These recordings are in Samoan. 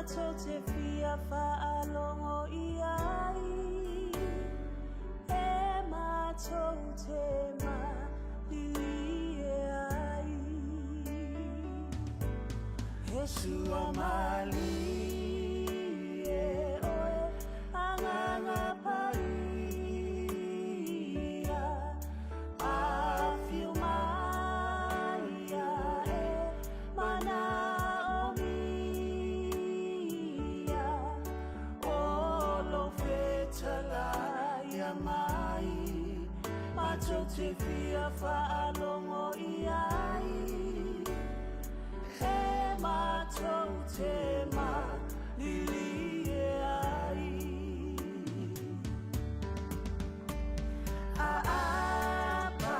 matou te fia faalogo i ai, e matou te malilie ai. E sua malie oe, Agaga Paia, afio mai ae manaomia, o lou fetalaia mai, matou te fia faalogo i ai, e matou te malilie ai. Aapa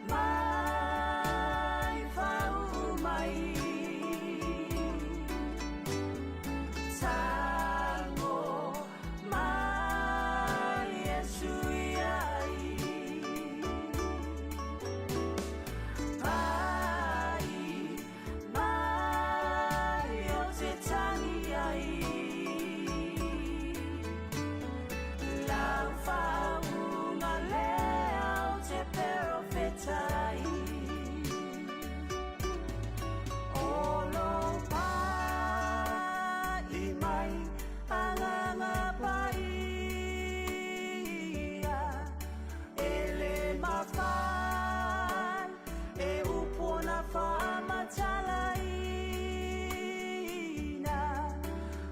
mai faauu mai, tago mai Iesu iai, pai mai ou te tagi ai, lau faauuga lea ou te perofetai. O lou pa'i mai, Agaga Paia, e le mafai e upu ona faamatalaina,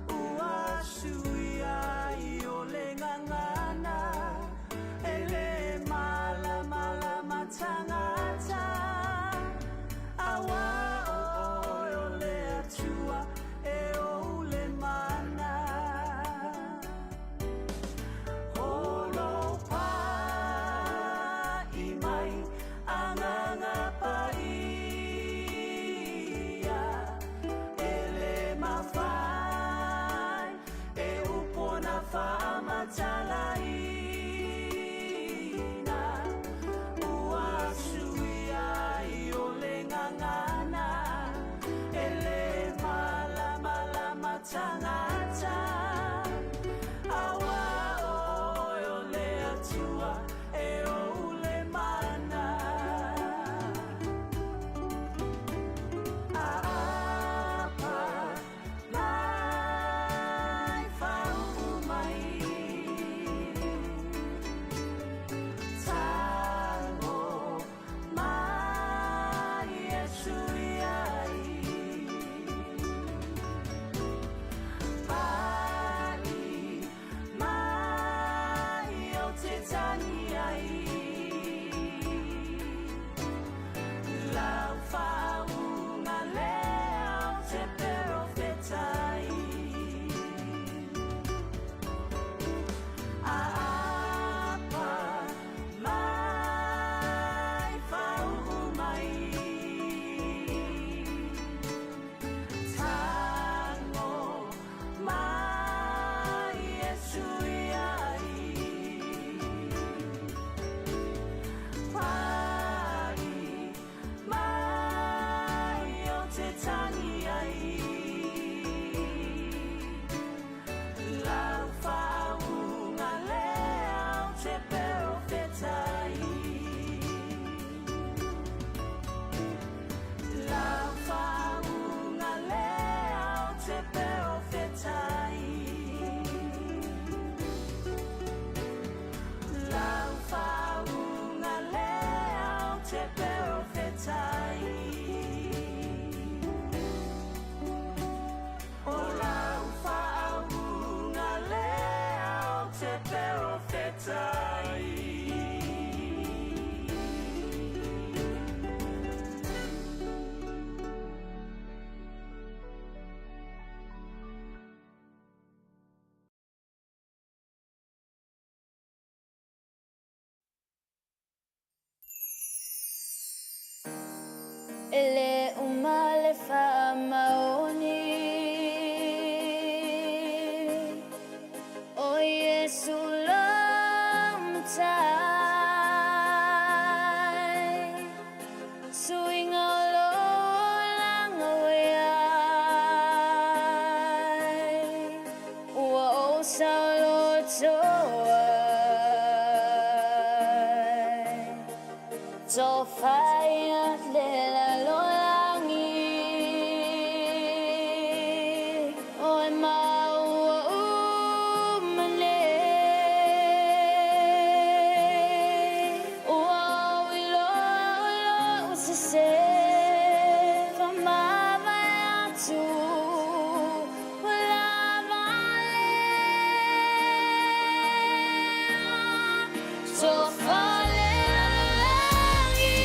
ua suia ai o le gagana, e le malamalama tagata, auā o oe o le Atua e ou le mana. O lou pa'i mai, Agaga Paia, e le mafai e upu ona faamatalaina, ua suia ai o le gagana, e le malamalama tagata, auā o oe o le Atua e ou le mana. Aapa mai faauu mai, tago mai Iesu iai, pa'i mai ou te tagi ai, lau faauuga lea ou te perofetai. Aapa mai faauu mai, tago mai Iesu iai, pa'i mai ou te tagi ai, lau faauuga lea ou te perofetai. Lau faauuga lea ou te perofetai. Lau faauuga lea ou te perofetai. O lau faauuga lea ou te perofetai. E le uma le faamaoni o Iesu lo Matai, suiga o lo olaga ua i ai. Tofaia le lalolagi O e maua uma nei Ua ou iloa o lou sese Faamavae atu Ua lava lea Tofa le lalolagi.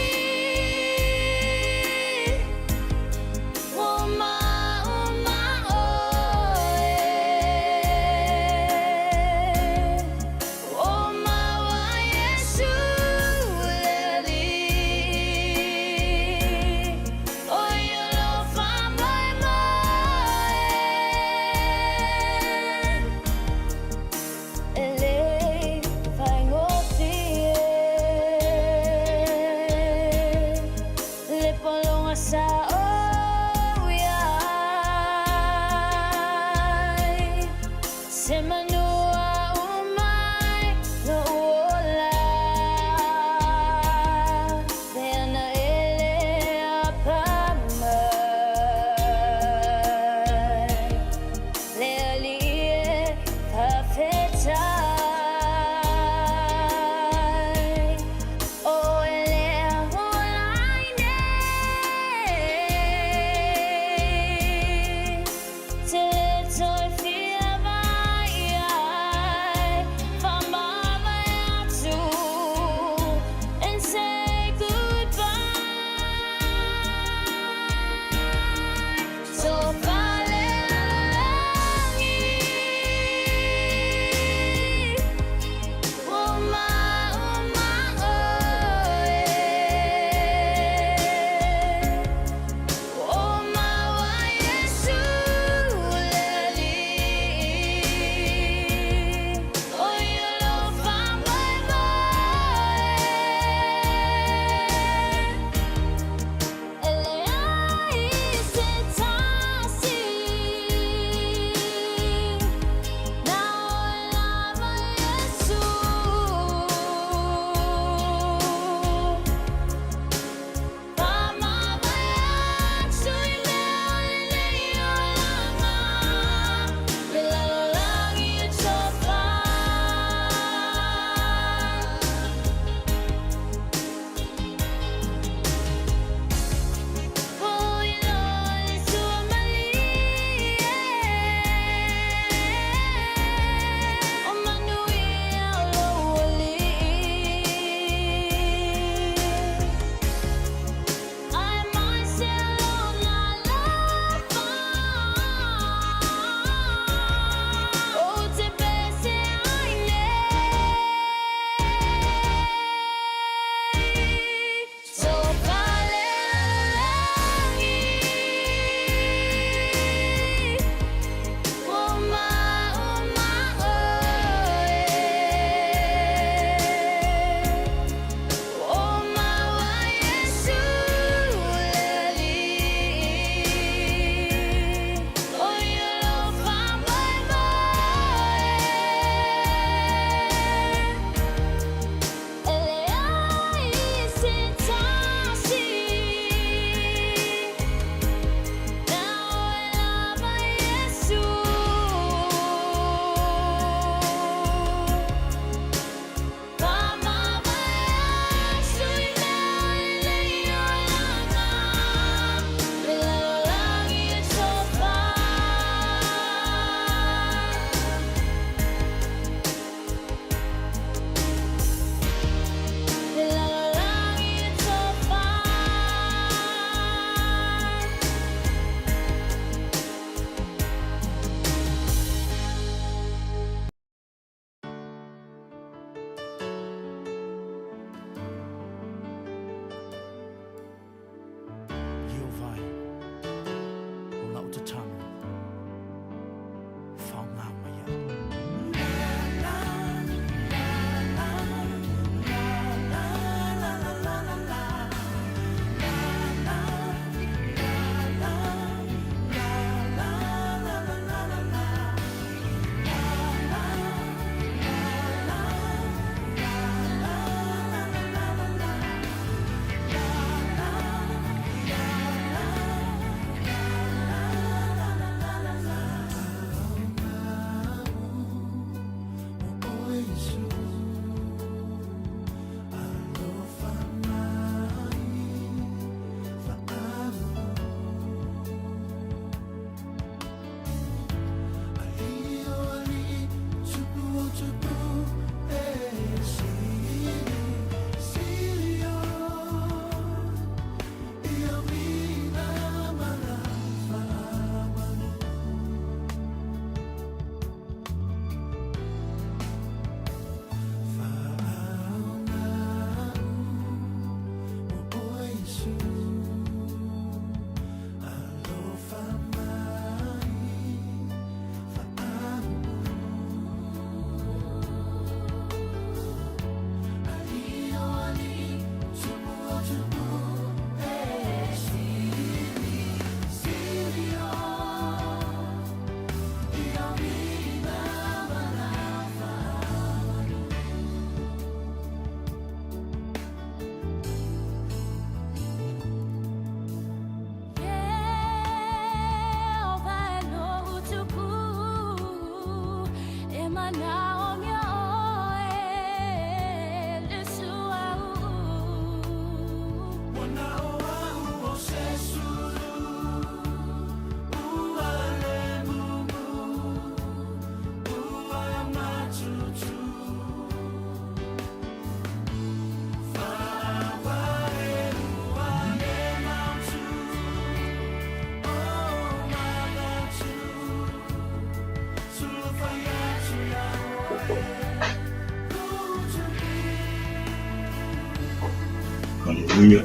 Haleluia.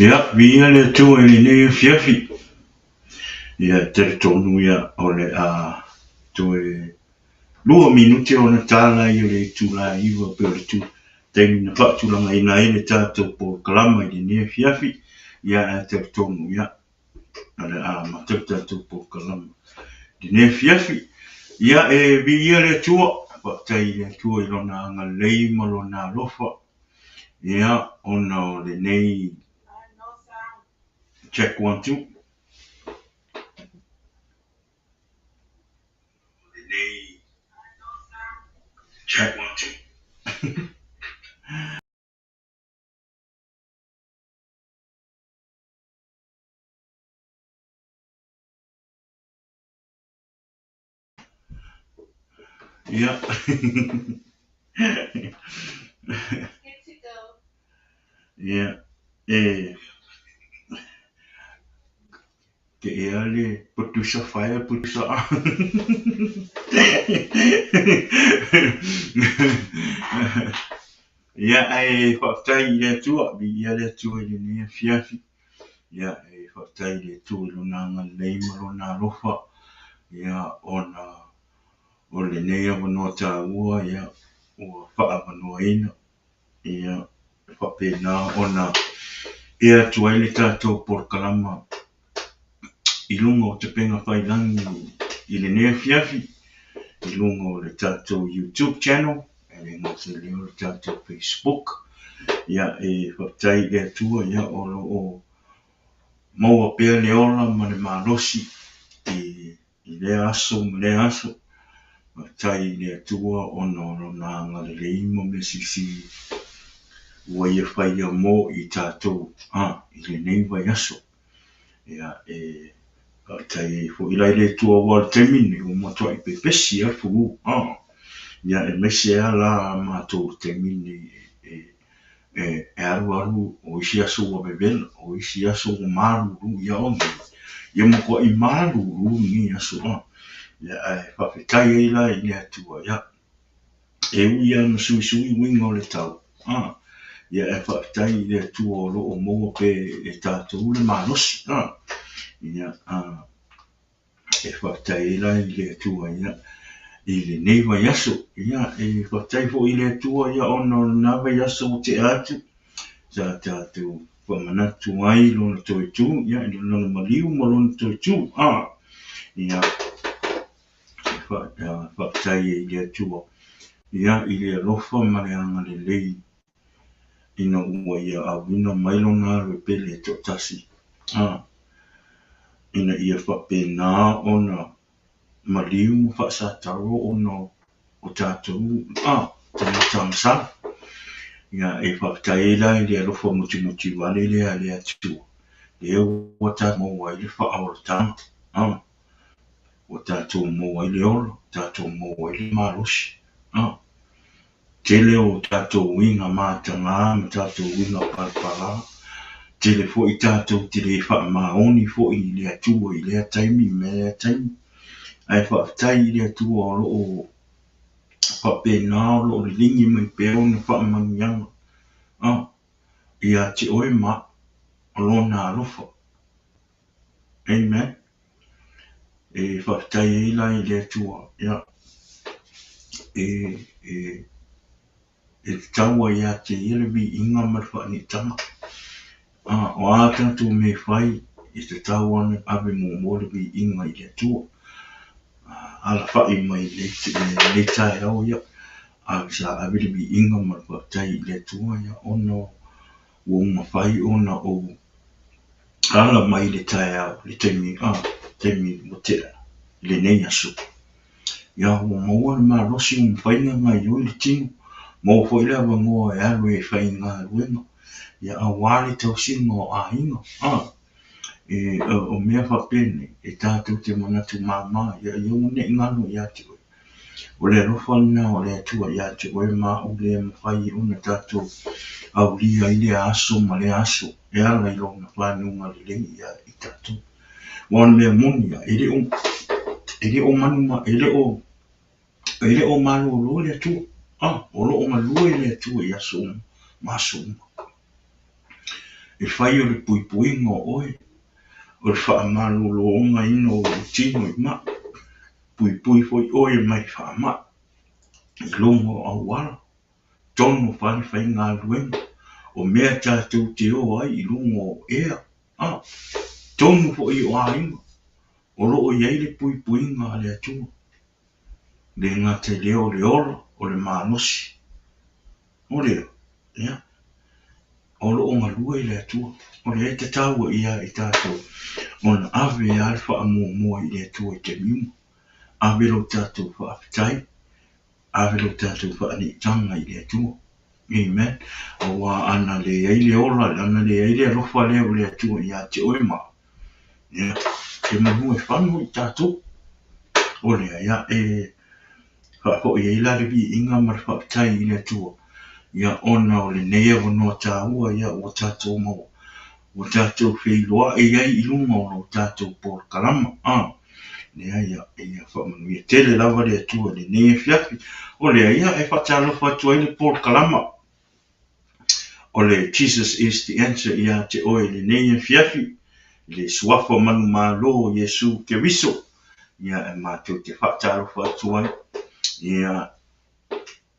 Ia, viia le Atua i lenei afiafi. Ia, e talitonu ia o le a toe lua minute ona tala ai o le itula e 9 pei o le taimi na faatulagaina ai le tatou polokalama i lenei afiafi. Ia, ae talitonu ia o le a amata le tatou polokalama i lenei afiafi. Ia, e viia le Atua, faafetai i le Atua i Lona agalelei ma Lona alofa. Ia, ona o lenei check one two. Lenei check one two. Ia. Good to go. Ia. E ke ea le producer fire, producer on. Ia, ae faafetai i le Atua, viia le Atua i lenei afiafi. Ia, e faafetai i le Atua i Lona agalelei ma Lona alofa. Ia, ona o lenei avanoa taua, ia, ua faaavanoaina, ia, e faapena ona ea atu ai le tatou polokalama i luga o Tapega Faiilagi i lenei afiafi, i luga o le tatou YouTube channel, e le gata i lea o le tatou Facebook. Ia, e faafetai i le Atua, ia, o lo o maua pea le ola ma le malosi i lea aso ma lea aso. Faafetai i le Atua ona o Lona agalelei ma mea silisili ua Ia faia mo i tatou i lenei vaiaso. Ia, e faafetai ai foi la i le Atua aua o le taimi lenei ua matuai pepesi lava le fulu. Ia, aemaise lava la matou i le taimi lenei e alualu o isi aso ua vevela, o isi aso ua malulu, ia o nei, ia matuai malulu lenei aso. Ia, ae faafetai ai la i le Atua, ia, e ui lava ina suisui uiga o le tau, ia, ae faafetai i le Atua o lo o maua pea e tatou le malosi. Ia, e faafetai ai la i le Atua ia, i lenei vaiaso. Ia, e faafetai foi i le Atua ia, ona o lena vaiaso ua tea atu, sa tatou faamanatu ai lona toe tu, ia, i lona maliu ma lona toe tu. Ia, e faafetai ai i le Atua ia, i le alofa ma le agalelei ina ua Ia auina mai Lona alo e pele e toatasi, ina ia faapena ona maliu ma faasatalo ona o tatou tagata agasala. Ia, e faafetai ai la i le alofa mutimuti vale lea a le Atua, lea ua tatou maua ai le faaolataga, ua tatou maua ai le ola, tatou maua ai le malosi. Tele o tatou uiga mataga ma tatou uiga palapala, tele foi tatou te le faamaoni foi i le Atua i lea taimi ma lea taimi. Ae faafetai i le Atua o lo o faapena o lo o liligi mai pea ona faamanuiaga ia te oe ma au, o Lona alofa. Amen. E faafetai ai la i le Atua, ia, e tatau ai ia te ia le viiga ma le faaniitaga. O a tatou mea e fai, e tatau ona ave muamua le viiga i le Atua. Alafai mai i lenei taeao, ia, sa ave le viiga ma le faafetai i le Atua, ia, ona ua mafai ona ou ala mai le taeao, le taimi, taimi ua tea i lenei aso. Ia, ua maua le malosi ua mafai ona gaoioi le tino, maua foi le avanoa e alu ai e faigaluega, ia, aua le tausiga o aiga. O mea faapenei, e tatou te manatu mama, ia, ia aua ne i galo ia te oe. O le alofa lena o le Atua ia te oe ma au lea e mafai ona tatou aulia i lea aso ma lea aso e ala i Lona fanuga lelei ia i tatou. Aua o le mea moni ia, e le o manu, e le o malolo le Atua. O lo o galue le Atua i aso uma ma aso uma. E fai o le puipuiga o oe, o le faamaloloina o ou tino i mai, puipui foi oe mai faamai i luga o auala, tonu o fale faigaluega, o mea tatou te o ai i luga o ea, tonu foi o aiga, o lo o i ai le puipuiga a le Atua. Le gata i lea o le ola, o le malosi, o lea, ia, o lo o galue le Atua. O lea e tatau ai ia i tatou ona ave lava le faamuamua i le Atua i taimi uma. Ave lo tatou faafetai, ave lo tatou faaniitaga i le Atua. Amen. Aua ana leai le ola, ana leai le alofa lea o le Atua ia te oe ma au, ia, e manu e fano i tatou. O lea, ia, e faafoi ai la le viiga ma le faafetai i le Atua, ia, ona o lenei avanoa taua, ia, ua tatou maua, ua tatou feiloai ai i luga o lo tatou polokalama. Lea, ia, ia faamanuia tele lava le Atua i lenei afiafi. O lea, ia, e faatalofa atu ai le polokalama o le Jesus is the Answer ia te oe i lenei afiafi, i le suafa manumalo o Iesu Keriso. Ia, e matou te faatalofa atu ai, ia,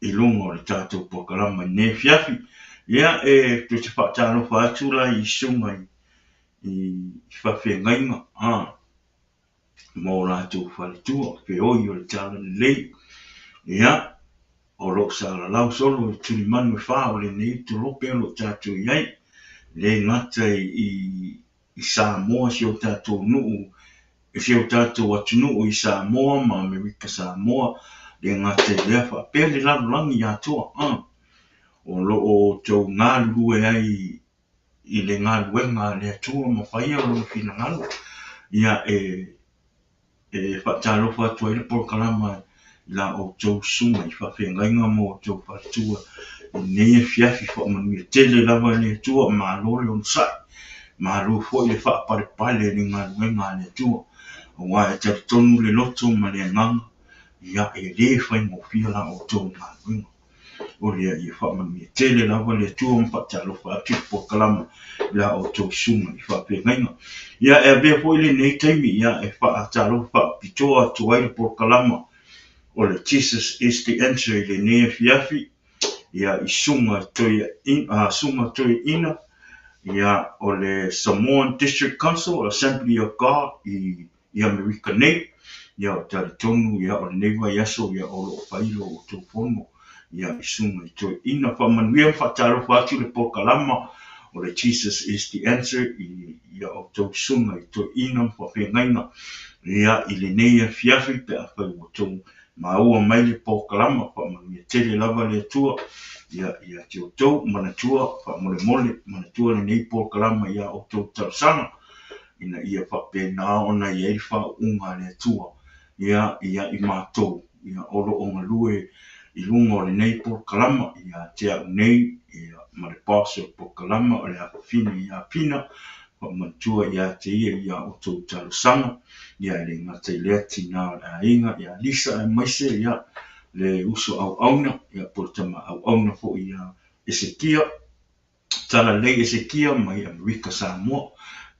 i luga o le tatou polokalama i lenei afiafi. Ia, e tou te faatalofa atu la i susuga i faafeagaiga, a, ma o latou faletua, feoi o le talalelei. Ia, o lo o salalau solo i tulimanu e fa o lenei tolope o lo o tatou i ai, le gata i Samoa, si o tatou nuu, si o tatou atunuu i Samoa ma Amerika Samoa, le gata i lea faapea le lalolagi atoa, o lo o outou galulue ai i le galuega a le Atua ma faia lona finagalo. Ia, e E faatalofa atu ai le polokalama i la outou susuga i faafeagaiga ma outou faletua i lenei afiafi. Faamanuia tele lava e le Atua, malo le onosai, malo foi le faapalepale i le galuega a le Atua, aua e talitonu le loto ma le agaga, ia e le faigofie la outou galuega. O lea ia faamanuia tele lava le Atua ma faatalofa atu i le polokalama i la outou susuga i faafeagaiga. Ia e avea foi lenei taimi ia e faatalofa faapitoa atu ai le polokalama o le Jesus is the Answer i lenei afiafi ia i susuga susuga toeaina ia o le Samoan District Council Assembly of God i i Amerika nei, ia o talitonu ia o lenei vaiaso ia o lo o fai lo outou fono ia i susuga i toeaina. Faamanuia ma faatalofa atu le polokalama o le Jesus is the Answer i ia outou susuga i toeaina ma faafeagaiga ia i lenei afiafi pe afai ua outou maua mai le polokalama. Faamanuia tele lava le Atua ia ia te outou. Manatua faamolemole, manatua lenei polokalama ia outou talosaga ina ia faapena ona i ai le faauuga a le Atua ia ia i matou ia o lo o galue i luga o lenei polokalama ia te au nei ia ma le boss o le polokalama o le afafine ia Pina faamanatua ia te ia ia outou talosaga ia e le gata i lea tina o le aiga ia Lisa aemaise ia le uso auauna ia po o le tama auauna foi ia Esekia Talalelei Esekia mai Amerika Samoa,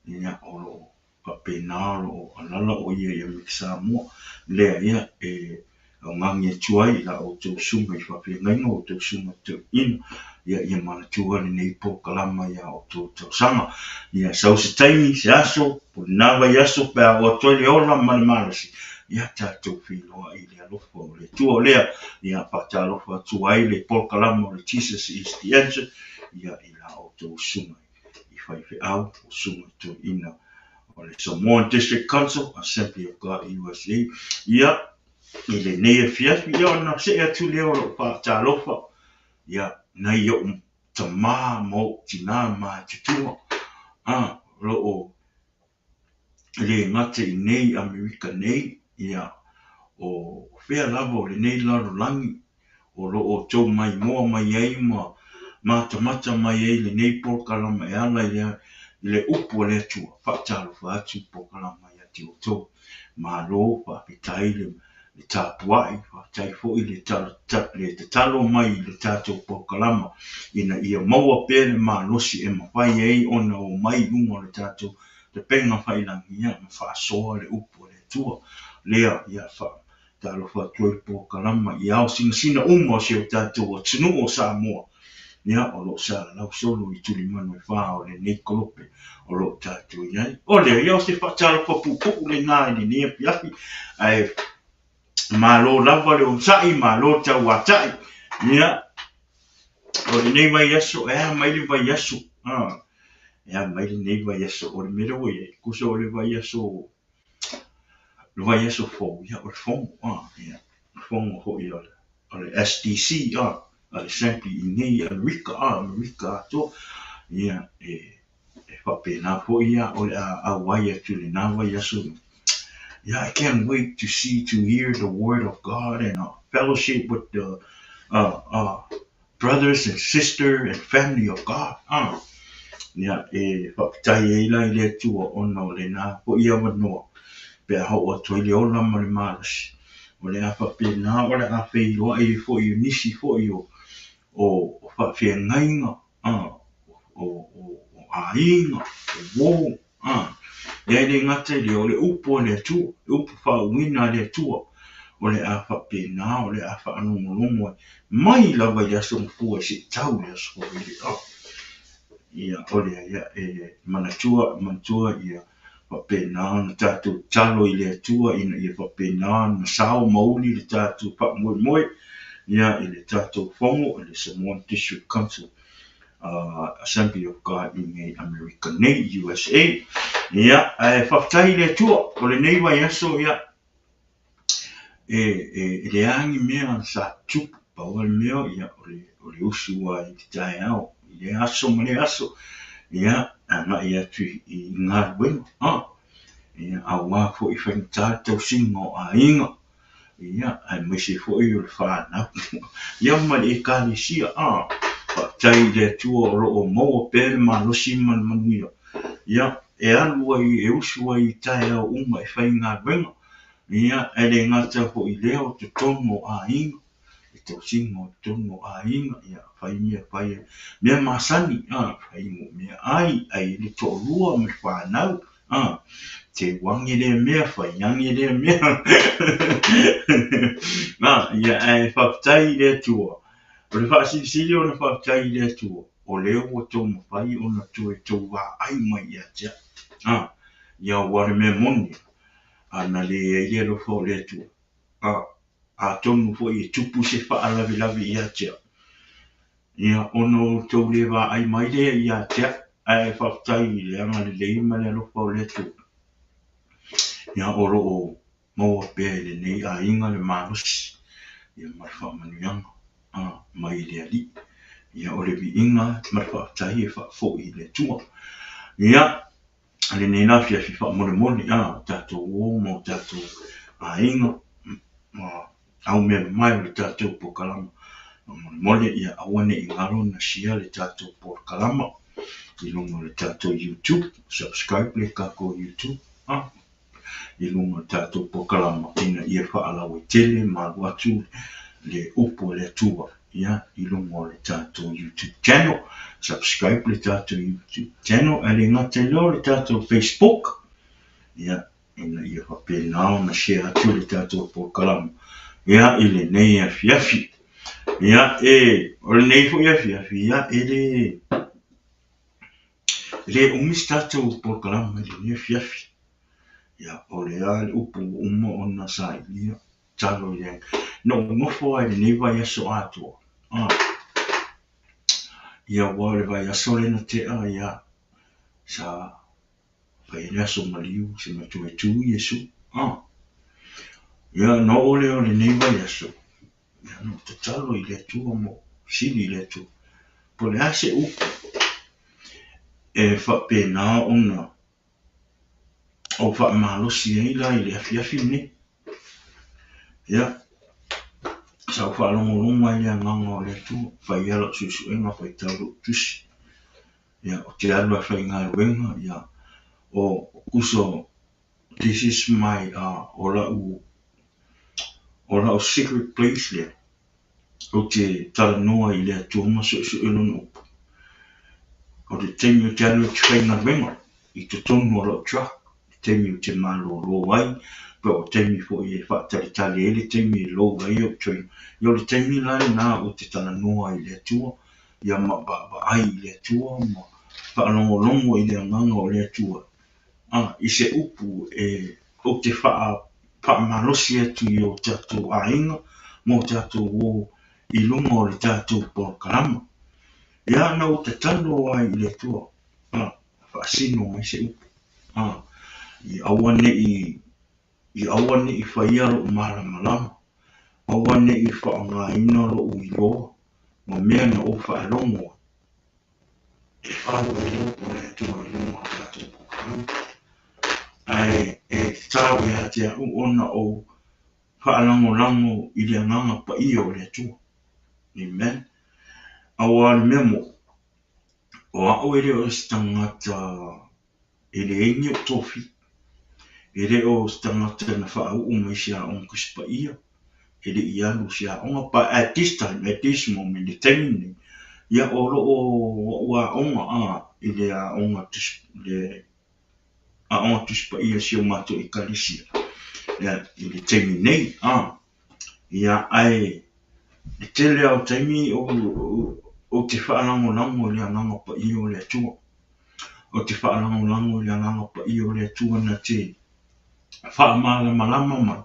ia o lo o faapena o lo o alala o ia i Amerika Samoa, lea ia e augani atu ai i la outou susuga i faafeagaiga, outou susuga toeaina, ia ia manatua lenei polokalama ia outou talosaga. Ia sau se taimi, se aso, po o lena vaiaso pe a oo atu ai le ola ma le malosi, ia tatou feiloai i le alofa o le Atua. O lea, ia faatalofa atu ai le polokalama o le Jesus is the Answer, ia i la outou susuga i faifeau, o susuga i toeaina o le Samoan District Council, Assembly of God USA, ia, i lenei afiafi, ia ona see atu lea o lou faatalofa, ia, nai ou tamā ma ou tinā matutua, a, o lo o e le gata i nei Amerika nei, ia, o fea lava o lenei lalolagi o lo o tou maimoa mai ai ma matamata mai ai lenei polokalama e ala i le upu a le Atua, faatalofa atu i polokalama ia te outou. Malo, faafetai le le tapuai, faafetai foi le le tatalo mai i le tatou polokalama ina ia maua pea le malosi e mafai ai ona omai i luga o le tatou tapega faiilagi ia ma faasoa le upu a le Atua. Lea ia faatalofa atu ai le polokalama i ao sinasina uma o si o tatou atunuu o Samoa, ia o lo o salalau solo i tulimanu e fa o lenei kolope o lo o tatou i ai. O lea, ia o se faatalofa puupuu lena i lenei afiafi, ae malo lava le onosai, malo tauatai. Ia, o lenei vaiaso, e a mai le vaiaso, e a mai lenei vaiaso, o le mea lea ua i ai, tusa o le vaiaso, le vaiaso fou, ia o le fono, ia, le fono foi o le o le SDC, a, a le Assembly i nei Amerika, a, Amerika atoa, ia, e, e faapena foi ia o le a auai atu i lena vaiaso. Yeah, I can't wait to see, to hear the word of God and fellowship with the brothers and sister and family of God. Ia, e faafetai ai la i le Atua ona o lena foi avanoa pe a oo atu ai le ola ma le malosi. O le a faapena o le a feiloai ai foi i nisi foi o o faafeagaiga, o aiga, o uo, Ia e le gata i lea, o le upu a le Atua, le upu faauuina a le Atua, o le a faapena, o le a faalogologo ai mai lava i le Aso Gafua seia tau i le Aso Faraile. Ia, o lea, ia, e manatua, manatua ia faapena ona tatou tatalo i le Atua ina ia faapena ona sao ma uli le tatou faamoemoe, ia, i le tatou Fono i le Samoan District Council Assembly of God i nei Amerika nei, USA. Ia, ae faafetai i le Atua, o lenei vaiaso, ia, e leai ni mea sa tupu, pau lava le mea, ia, o le usu lava i le taeao, i lea aso ma lea aso, ia, agai atu i galuega, ia, aua foi faigata le tausiga o aiga, ia, aemaise foi o le fanau, ia ma le Ekalesia, faafetai i le Atua o lo o maua pea le malosi ma le manuia, ia, e alu ai, e usu ai i taeao uma e faigaluega, ia, e le gata foi i lea o totonu o aiga, le tausiga o totonu o aiga, ia, fai mea fai, mea masani, fai meaai, ai le toalua ma le fanau, teu age lea mea, fai age lea mea. Ia, ae faafetai i le Atua. O le faasilisili ona faafetai i le Atua, o lea ua tou mafai ona toe tou vaai mai ia te au. Ia, aua o le mea moni, a na leai le alofa o le Atua, atonu foi e tupu se faalavelave ia te au, ia, ona o outou le vaai mai lea ia te au, ae faafetai i le agalelei ma le alofa o le Atua, ia, o lo o maua pea i lenei aiga le malosi, ia, ma le faamanuiaga mai i le Alii. Ia, o le viiga ma le faafetai e faafoi i le Atua. Ia, lenei la afiafi faamolemole, tatou o ma o tatou aiga ma aumea mamae o le tatou polokalama. Faamolemole, ia aua ne i galo ona share le tatou polokalama i luga o le tatou YouTube, subscribe le tatou YouTube i luga o le tatou polokalama ina ia faalauaitele ma alu atu le upu a le Atua, ia, i luga o le tatou YouTube channel. Subscribe le tatou YouTube channel, ae le gata i lea o le tatou Facebook, ia, ina ia faapena ona share atu le tatou polokalama, ia, i lenei afiafi. Ia, e, o lenei foi afiafi, ia, e le umi se tatou polokalama i lenei afiafi. Ia, o lea le upu ua uma ona sailia, talo i le, na ou nofo lava i lenei vaiaso atoa. Ia, aua o le vaiaso lea na tea, ia, sa fai ai le aso maliu se matua e tu Iesu. Ia, ona oo lea o lenei vaiaso, ia, na ou tatalo i le Atua ma ou sili i le Atua, po o le a se upu e faapena ona ou faamalosi ai la i le afiafi lenei. Ia, sa ou faalogologo ai i le agaga o le Atua, fai ai lau suesuega, faitau lou tusi. Ia, ou te alu lava e faigaluega, ia, o tusa this is my, o lau secret place lea, ou te talanoa i le Atua ma suesue lona upu. O le taimi ou te alu ou te faigaluega i totonu o lau truck, le taimi ou te malolo ai, po o taimi foi e faatalitali ai le taimi e load ai au trailer. Ia o le taimi la lena ou te talanoa ai i le Atua, ia ma vaavaai i le Atua ma faalogologo i le agaga o le Atua, i se upu e ou te faamalosi atu i o tatou aiga ma o tatou uo i luga o le tatou polokalama. Ia, na ou tatalo ai i le Atua, faasino mai se upu, i aua ne i faia lou malamalama, aua ne i faaaogaina lou iloa ma mea na ou faalogo ai e fau ai le upu a le Atua i luga o le tatou polokalama. Ae e tatau ia te au ona ou faalagolago i le agaga paia o le Atua. Amen. Aua o le mea moni, o au e le o se tagata e leai ni ou tofi. E le o se tagata na faauu mai se aoga Tusi Paia, e le i alu i se aoga. But at this time, at this moment, i le taimi lenei, ia o lo o au aoga i le aoga le Aoga Tusi Paia a si o matou Ekalesia i le taimi nei. Ia, ae le tele lava o taimi ou te faalagolago i le Agaga Paia o le Atua. Ou te faalagolago i le Agaga Paia o le Atua na te faamalamalama mai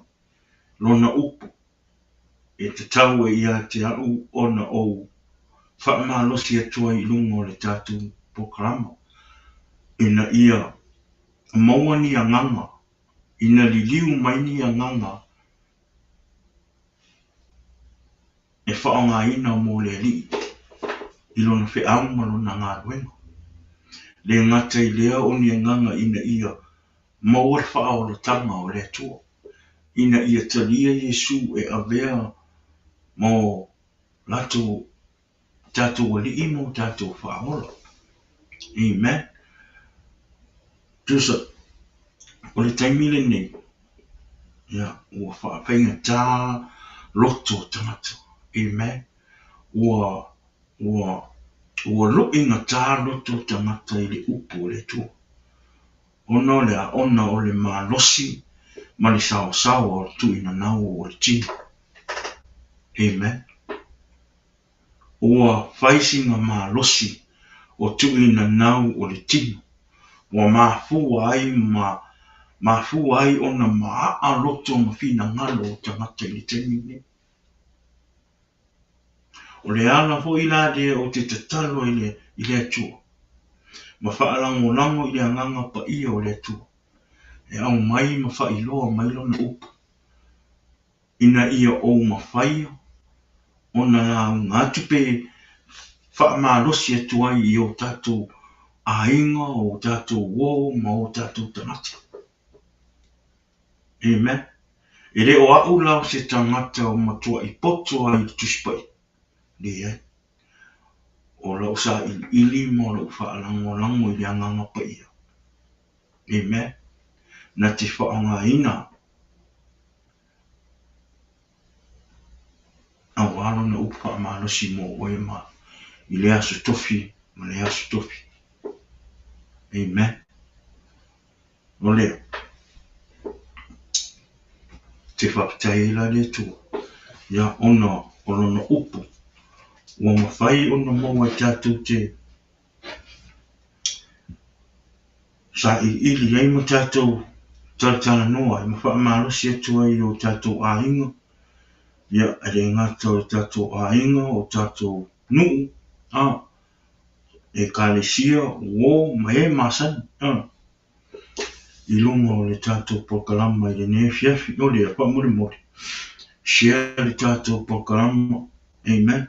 Lona upu e tatau ai ia te au ona ou faamalosi atu ai i luga o le tatou polokalama, ina ia maua ni agaga, ina liliu mai ni agaga e faaaogaina mo le Alii i lona feau ma lona galuega. Le gata i lea o ni agaga ina ia maua le faaolataga o le Atua, ina ia talia Iesu e avea ma o latou tatou Alii ma o tatou Faaola. Amen. Tusa, o le taimi lenei, ia, ua faafaigata loto o tagata. Amen. Ua, ua, ua luʻigata loto o tagata i le upu o le Atua. Ona o le a? Ona o le malosi ma le saosaoa o le tuuinanau o le tino. Amen. Ua fai sina malosi o tuuinanau o le tino, ua mafua ai ma mafua ai ona maaa loto ma finagalo o tagata i le taimi lenei. O le ala foi la lea ou te tatalo ai i le Atua, ma faalagolago i le Agaga Paia o le Atua, e aumai ma faailoa mai Lona upu, ina ia ou mafaia ona lauga atu pe faamalosi atu ai i o tatou aiga, o tatou uo ma o tatou tagata. Amen. E le o au la o se tagata o matuai poto ai i le Tusi Paia. Leai. O lau sailiili ma o lou faalagolago i le Agaga Paia. Amen. Na te faaaogaina aua lona upu faamalosi mo oe ma i le aso tofi ma le aso tofi. Amen. O lea, te faafetai ai la le Atua, ia ona o Lona upu ua mafai ona maua e tatou te sailiili ai ma tatou talatalanoa ai ma faamalosi atu ai i o tatou aiga, ia e le gata o tatou aiga, o tatou nuu, a, ekalesia, uo ma e masani, a, i luga o le tatou polokalama i lenei afiafi. O lea, faamolemole, share le tatou polokalama. Amen.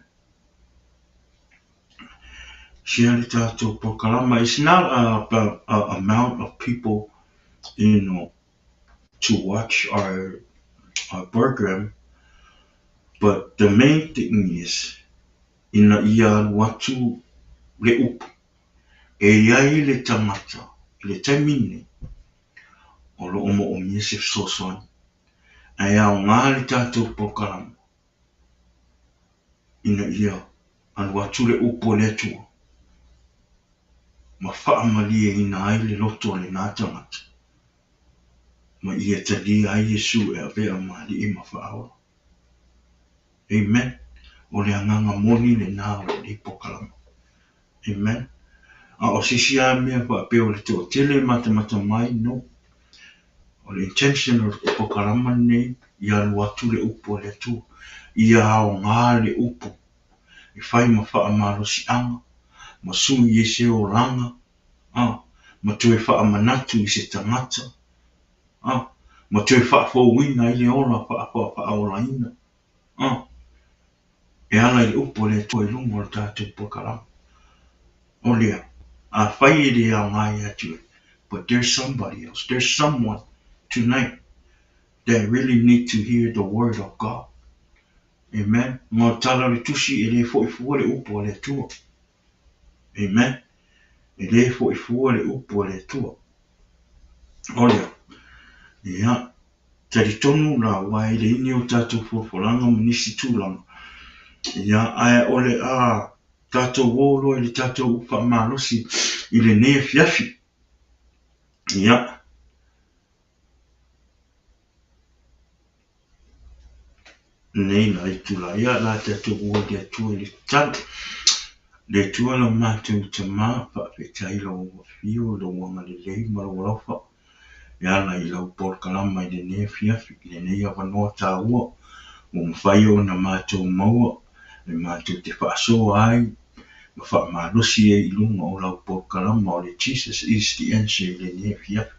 Share le tatou polokalama. It's not about a amount of people, to watch our program, but the main thing is ina ia alu atu le upu e i ai le tagata i le taimi lenei o lo o moomia se fesoasoani, ae aoga le tatou polokalama ina ia alu atu le upu a le Atua ma faamalieina ai le loto o lena tagata ma ia talia ai Iesu e avea ma Alii ma Faaola. Amen. O le agaga moni lena o lenei polokalama. Amen. A o se isi lava mea faapea o le toatele e matamata mai, no. O le intention o le polokalama lenei, ia alu atu le upu a le Atua, ia aoga le upu e fai ma faamalosiaga, ma sui ai se olaga, a, ma toe faamanatu i se tagata, a, ma toe faafouina ai le ola faaolaina, a. E ala i le upu a le Atua i luga o le tatou polokalama. O lea, afai e le aoga ia te oe, but there's somebody else, there's someone tonight that really need to hear the word of God. Amen. Ngā tala o le tusi e le foi fua le upu a le Atua. Amen. E le foi fua le upu a le Atua. O lea, ia, talitonu la aua e leai ni o tatou folafolaga ma nisi tulaga, ia, ae o le a tatou o loa i le tatou upu faamalosi i lenei afiafi. Ia. Nei la itula, ia la tatou ua i le Atua i le tatalo. Le Atua lo matou Tama, faafetai lou afio, lou agalelei ma lou alofa e ala i lau polokalama i lenei afiafi, i lenei avanoa taua ua mafai ona matou maua e matou te faasoa ai ma faamalosi ai i luga o lau polokalama o le Jesus is the Answer i lenei afiafi.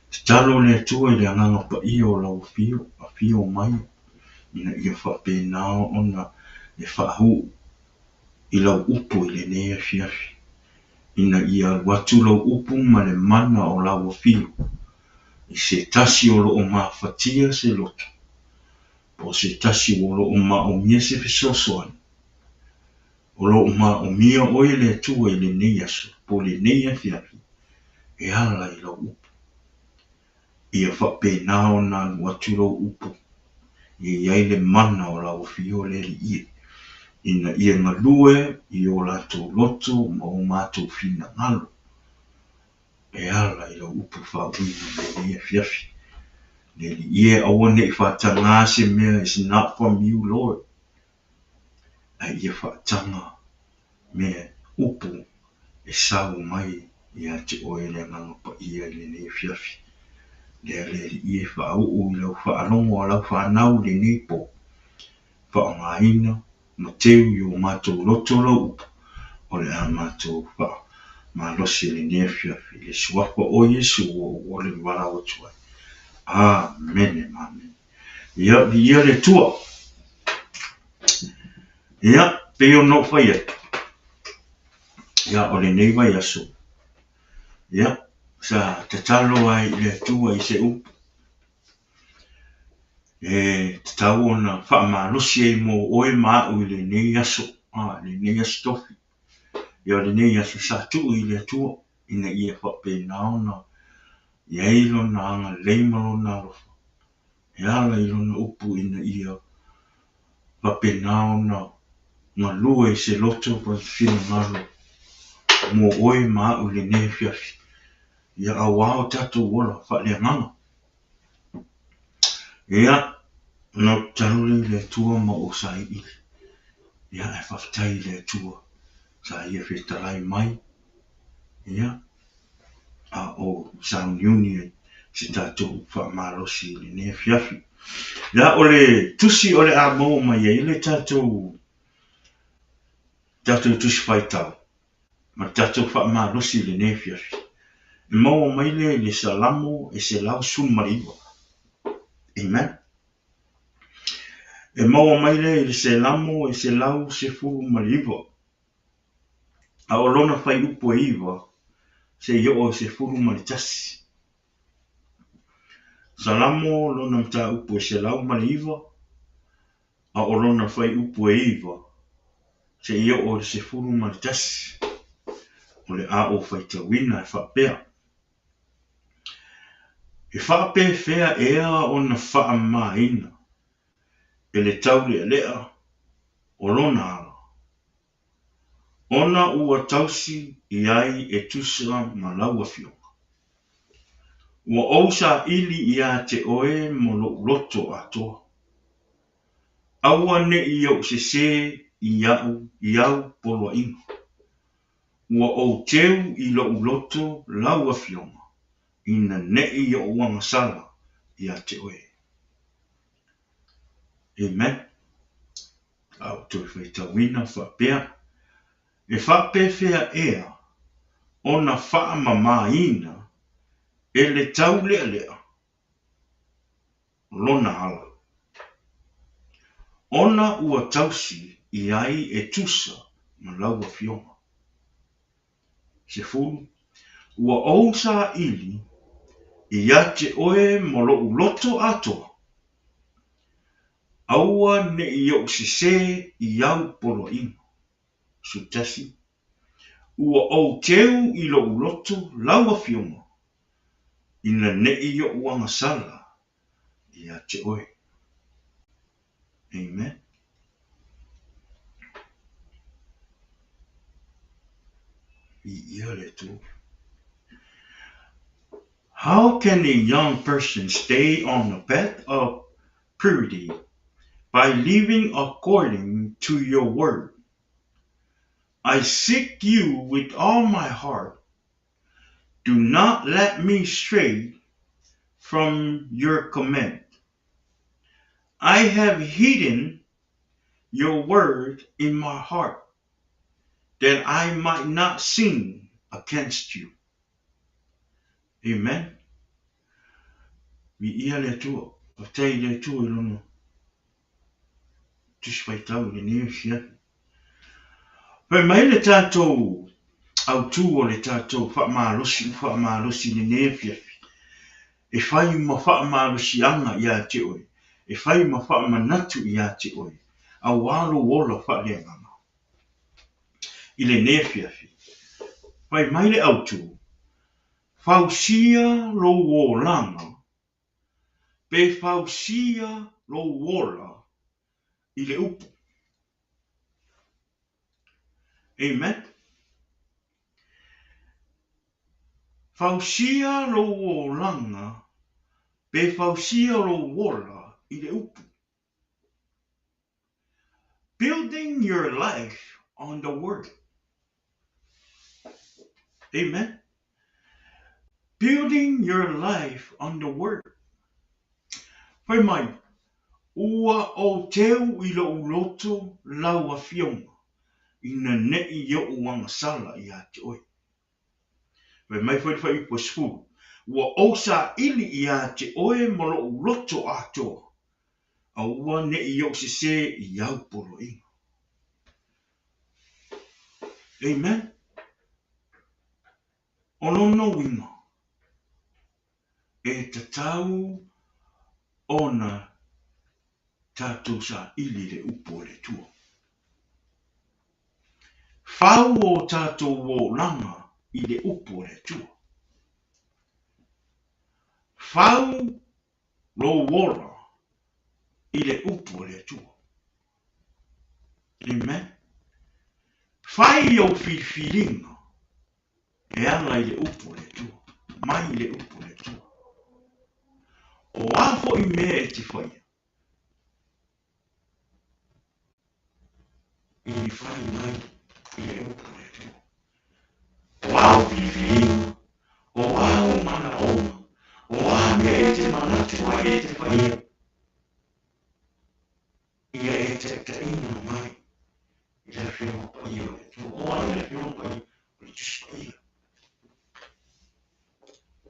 Tatalo le Atua i le Agaga Paia o lau afio, afio mai ina ia faapena ona e faauu i lau upu i lenei afiafi, ina ia alu atu lau upu ma le mana o lau afio i se tasi o lo o mafatia se loto, po o se tasi o lo o maomia se fesoasoani. O lo o maomia oe e le Atua i lenei aso po o lenei afiafi e ala i lau upu. Ia faapena ona alu atu lou upu, ia i ai le mana o lau Afio le Alii e, ina ia galue i o latou loto ma o matou finagalo e ala i lau upu faauuina i lenei afiafi. Le Alii e, aua ne i faatagā se mea is not from you, Lord. Ae ia faataga mea upu e sau mai ia te oe le Agaga Paia i lenei afiafi. Lea le Alii e faauu i lau faalogo a lau fanau i lenei po, faaaogaina ma teu i o matou loto lau upu, o le a matou faamalosi i lenei afiafi i le Suafa o Iesu ua ou ole ma valaau atu ai. Amene ma amene. Ia, viia le Atua. Ia, pei ona ou fai atu, ia, o lenei vaiaso, ia, sa tatalo ai i le Atua i se upu e tatau ona faamalosi ai mo oe ma au i lenei aso, a, lenei aso tofi. Ia, o lenei aso sa tuu i le Atua ina ia faapena ona i ai Lona agalelei ma Lona alofa e ala i Lona upu ina ia faapena ona galue i se loto ma se finagalo mo oe ma au i lenei afiafi, ia auā o tatou ola faaleagaga. Ia, ona ou tatalo lea i le Atua ma ou sailiili, ia ae faafetai i le Atua sa Ia fetalai mai, ia, a o sauniuni ai se tatou faamalosi i lenei afiafi. Ia, o le tusi o le a maua mai ai le tatou tatou tusi faitau ma le tatou faamalosi i lenei afiafi, e maua mai lea i le Salamo e 119. Amen. E maua mai lea i le Selamo e 119. A o lona fuaiupu e 9 seia oo i le 11. Salamo lona mataupu e 109, a o lona fuaiupu e 9 seia oo i le 11. O le a ou faitauina e faapea. E faapefea ea ona faamamaina e le taulealea o lona ala, ona ua tausi i ai e tusa ma lau Afioga. Ua ou saili ia te oe ma lou loto atoa. Aua ne i ou sesē i aʻu i au poloaiga. Ua ou teu i lou loto lau Afioga, ina ne i ou agasala ia te oe. Amen. A ou toe faitauina faapea, E faapefea ea ona faamamaina e le taulealea lona ala, ona ua tausi i ai e tusa ma lau Afioga? 10, Ua ou saili ia te oe ma lou loto atoa, aua ne i ou sesē i au poloaiga. 11, Ua ou teu i lou loto lau Afioga, ina ne i ou agasala ia te oe. Amen. Viia le Atua. How can a young person stay on the path of purity? by living according to your word. I seek you with all my heart. Do not let me stray from your command. I have hidden your word in my heart, that I might not sin against you. Amen. Viia le Atua. Faafetai i le Atua i Lona Tusi Faitau i lenei afiafi. Fai mai le tatou autu o le tatou faamalosi ua faamalosi i lenei afiafi, e fai ma faamalosiaga ia te oe, e fai ma faamanatu ia te oe, aua lou ola faaleagaga. I lenei afiafi, fai mai le autu, Fausia lou olaga, pe fausia lou ola i le upu. Amen. Fausia lou olaga pe fausia lou ola i le upu. Building your life on the word. Amen. Building your life on the word. Fai mai, ua ou teu i lou loto lau afioga, ina neʻi oʻu agasala iā te oe. Fai mai foi le fuaiupu e 10, Ua ou saili iā te oe ma loʻu loto atoa, aua neʻi oʻu sesē i au poloaiga. Amen. O lona uiga, e tatau ona tatou saili i le upu a le Atua. Fau o tatou olaga i le upu a le Atua. Fau lou ola i le upu a le Atua. Amen. Fai ou filifiliga e ala i le upu a le Atua, mai i le upu a le Atua. O a foi mea e te faia, i fai mai i le upu a le Atua. O āu filifiliga, o āu manaoga, o a mea e te manatu ai e te faia, ia e taitaina mai i le Afioga Paia o le Atua. O ai le Afioga Paia? O le Tusi Paia.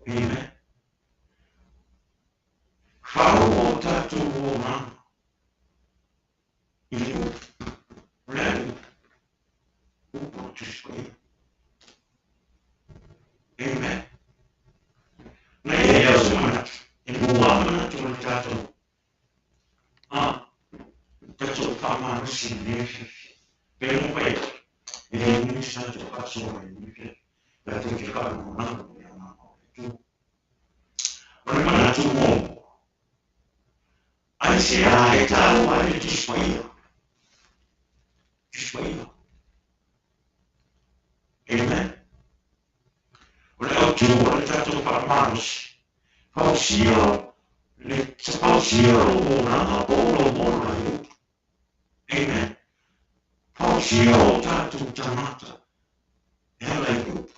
Amen. Fau o tatou olaga i le upu. O le a le upu? Upu o le Tusi Paia. Amen. Na i ai au se manatu, e lua manatu o le tatou a tatou faamalosi i lenei afiafi. Pe mafai atu, e le umi se tatou faasoa i lenei afiafi, tatou te faalagolago i le agaga o le Atua. O le manatu muamua, aisea e taua ai le Tusi Paia? Tusi Paia. Amen. O le autu o le tatou faamalosi, fausia le fausia lou olaga po o lou ola i upu. Amen. Fausia o tatou tagata e ala i le upu.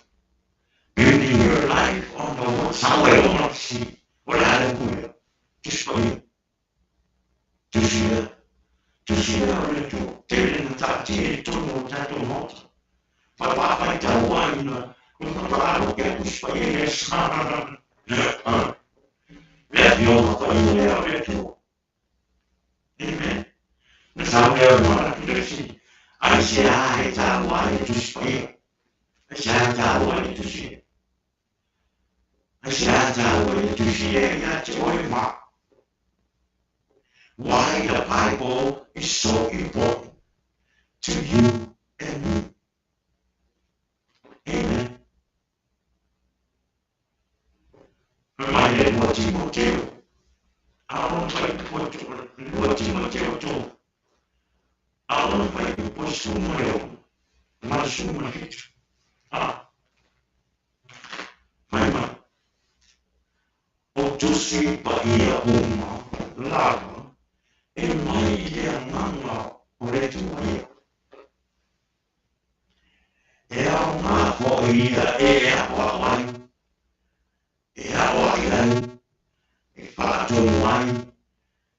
Building your life on the word. Sau e ona fesili, o le a le upu lea? Tusi Paia. Tusi lea. Tusi lea o le Atua. Tele na taatia i totonu o le tatou Maota. Faapaafaitau ai ina ua faatoa loke a Tusi Paia i le aso. Le Afioga Paia lea o le Atua. Amen. Na sau lea o le manatu le fesili, Aisea e taua ai le Tusi Paia? Aisea e taua ai le Tusi lea? Aisea e taua ai le Tusi lea ia te oe ma au? Why the Bible is so important to you and me. Amen. Fai mai le 2 Timoteo, aono fuaiupu 2 Timoteo 3, aono fuaiupu 16 ma le 17. A, fai mai, o Tusi Paia uma lava E mai i le Agaga o le Atua ia. E aoga foi ia e aʻoaʻo ai, e aʻoaʻi ai, e faatonu ai,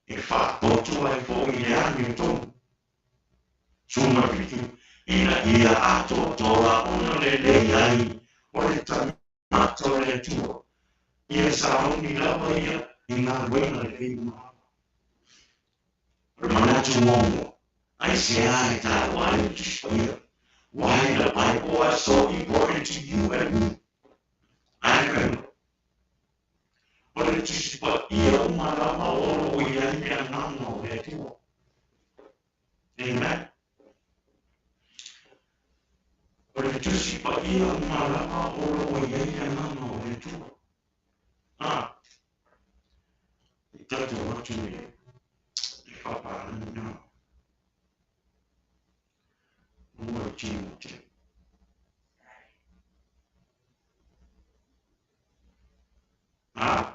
e faapoto ai foi i le amiotonu. 17, ina ia atoatoa ona lelei ai o le tagata o le Atua, ia sauni lava ia i galuega lelei uma lava. O le manatu muamua, aisea e taua ai le Tusi Paia? Why the Bible are so important to you and me? Ae le O le Tusi Paia uma lava o lo o i ai le Agaga o le Atua. Amen. O le Tusi Paia uma lava o lo o i ai le Agaga o le Atua. Ah, i tatou atu i le faapalagi na. Lua Timote. Ah.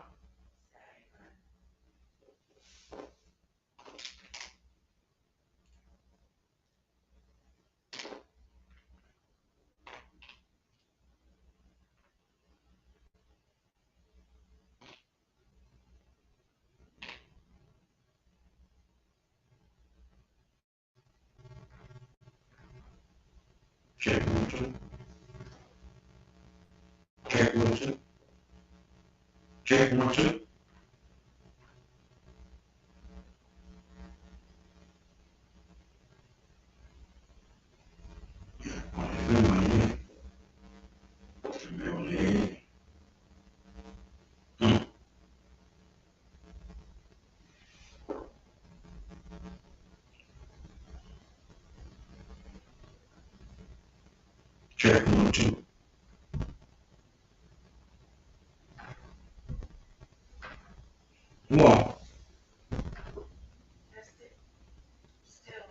Check 1 2. Check 1 2. Check 1 2. O le fai mai e. Mea o le. Check 1 2. Ua. Test it. Still.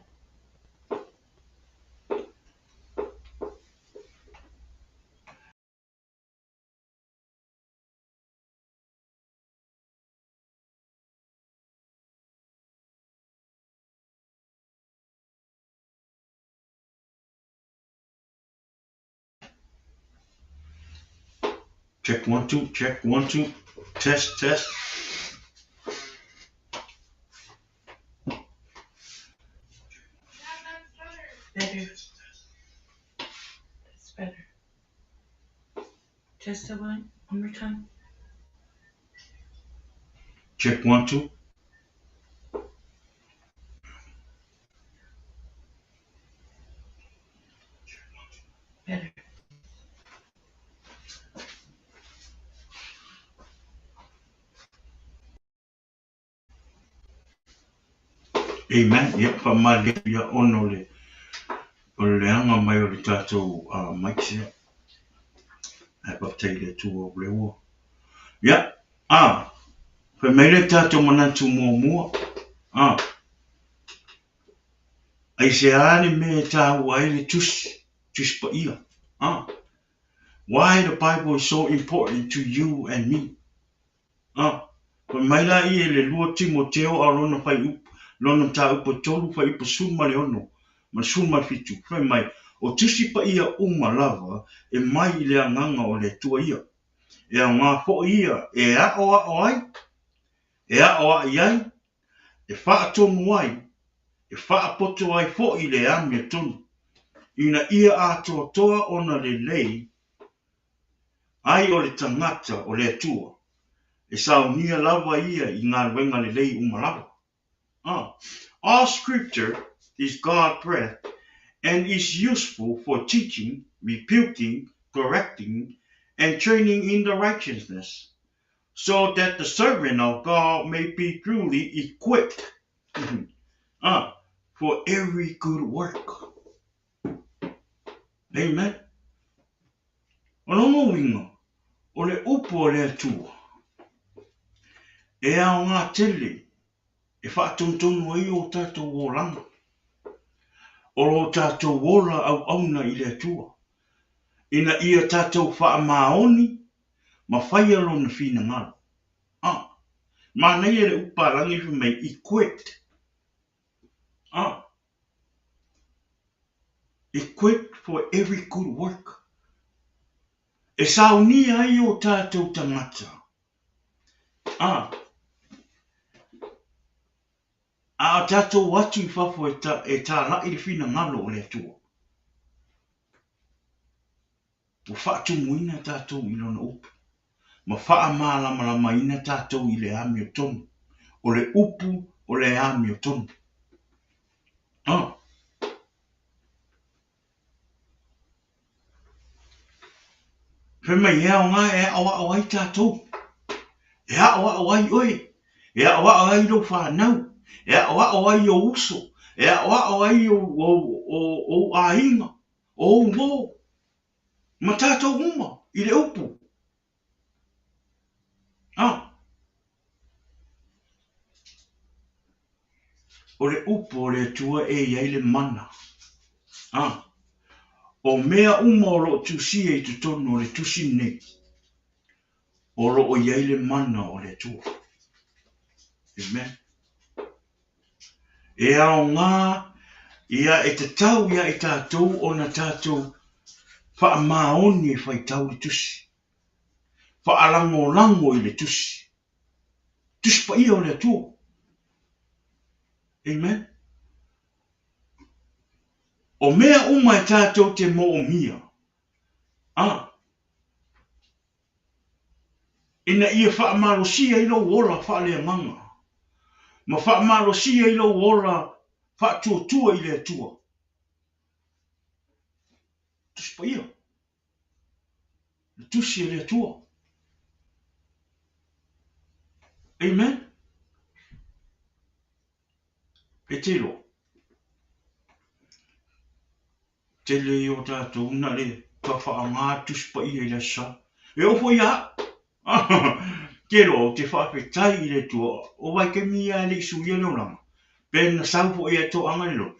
Check 1 2, check 1 2, test, test. Yeah, that's better. Better. That's better. Test the one one more time. Check 1 2. Better. Amen. Ia, faamalie atu ia ona o le o le leaga mai o le tatou mics ia. Ae faafetai i le Atua o lea ua. Ia, a, fai mai le tatou manatu muamua. A, aisea le mea e taua ai le Tusi, Tusi Paia. A, why the Bible is so important to you and me. A, fai mai la ia i le lua Timoteo a o lona fuaiupu, lona mataupu e tolu fuaiupu 16 ma le 17, fai mai, O Tusi Paia uma lava e mai i le Agaga o le Atua ia, e aoga foi ia e aʻoaʻo ai, e aʻoaʻi ai, e faatonu ai, e faapoto ai foi i le amiotonu, ina ia atoatoa ona lelei ai o le tagata o le Atua, e saunia lava ia i galuega lelei uma lava. Ah. All scripture is God-breathed and is useful for teaching, rebuking, correcting, and training in the righteousness, so that the servant of God may be truly equipped for every good work. Amen. O lona uiga, o le upu a le Atua, e aoga tele e faatonutonu ai o tatou olaga, o lo tatou ola auauna i le Atua, ina ia tatou faamaoni ma faia Lona finagalo. A, manaia le upu palagi fai mai, equipped. Ah. Equipped for every good work. E saunia ai o tātou tangata. Ah. A o tātou atu i fafo e, ta, e tāla'i le finagalo o le Atua. Ua faatumuina tātou i Lona upu, ma faamalamalamaina tātou i le amiotonu, o le upu o le amiotonu. Ah. Fai mai e aoga e aʻoaʻo ai tātou. E aʻoaʻo ai ʻoe. E aʻoaʻo ai lou whānau. E aʻoaʻo ai ou uso. E aʻoaʻo ai ou, ou, ou, ou aiga, ou uō. Ma tātou uma i le upu. Ah. O le upu o le Atua e i ai le mana. Ah. O mea uma o loo tusia i totonu o le tusi nei, o loo i ai le mana o le Atua. Amen. E aoga ia e tatau ia i tātou ona tātou faamaoni e faitau le tusi. Faalagolago i le tusi. Tusi Paia o le Atua. Amen. O mea uma e tātou te moomia. Ah. Ina ia faamalosia i lou ola faaleagaga, ma faamalosia i lou ola faatuatua i le Atua. Tusi Paia. Le Tusi a le Atua. Amen. E te iloa. Tele i o tātou na le ka whaangā Tusi Paia i le aso sa. E oo foi ia au. Te iloa ou te faafetai i le Atua o Waikemi ia e le i suia le olaga. Pe na sau foi ia e toaga i le loto.